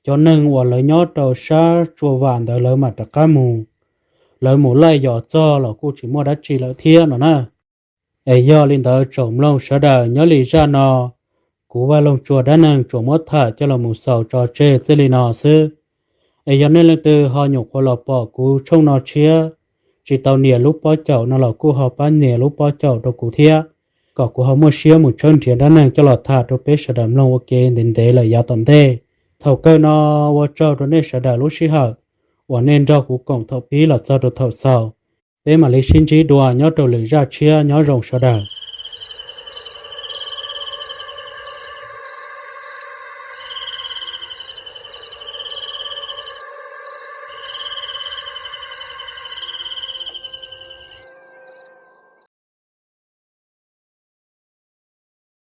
cov neeg uas lawv nyob rau sab tsua vam ntawd lawv mam rov qab mus, lawv mus laij yos txog los kuj tsis muaj dab tsi lawm thiab no na. Es yog li ntawd tsoom mloog sawv daws, nyob li zaj no kuv Vaj Loog Tsua dab neeg tsuas muab tham coj los mus xaus tso tseg txij li no xwb. Es yog nej leej twg ho nyuam qhuav los pom kuv tshooj no tshiab, tsis tau nias lub pob caum no los kuj ho pab nias lub pob caum rau kuv thiab, kom kuv ho muaj siab mus tshawb nrhiav dab neeg coj los tham rau peb sawv daws mloog ua ke ntev ntev lawm yav tom ntej. Thaum kawg no ua tsaug rau nej sawv daws lub sij hawm uas nej nrog kuv koom thaum pib los txog rau thaum xaus. Peb mam li sib ntsib dua nyob rau lwm zaj tshiab, nyob zoo sawv daws.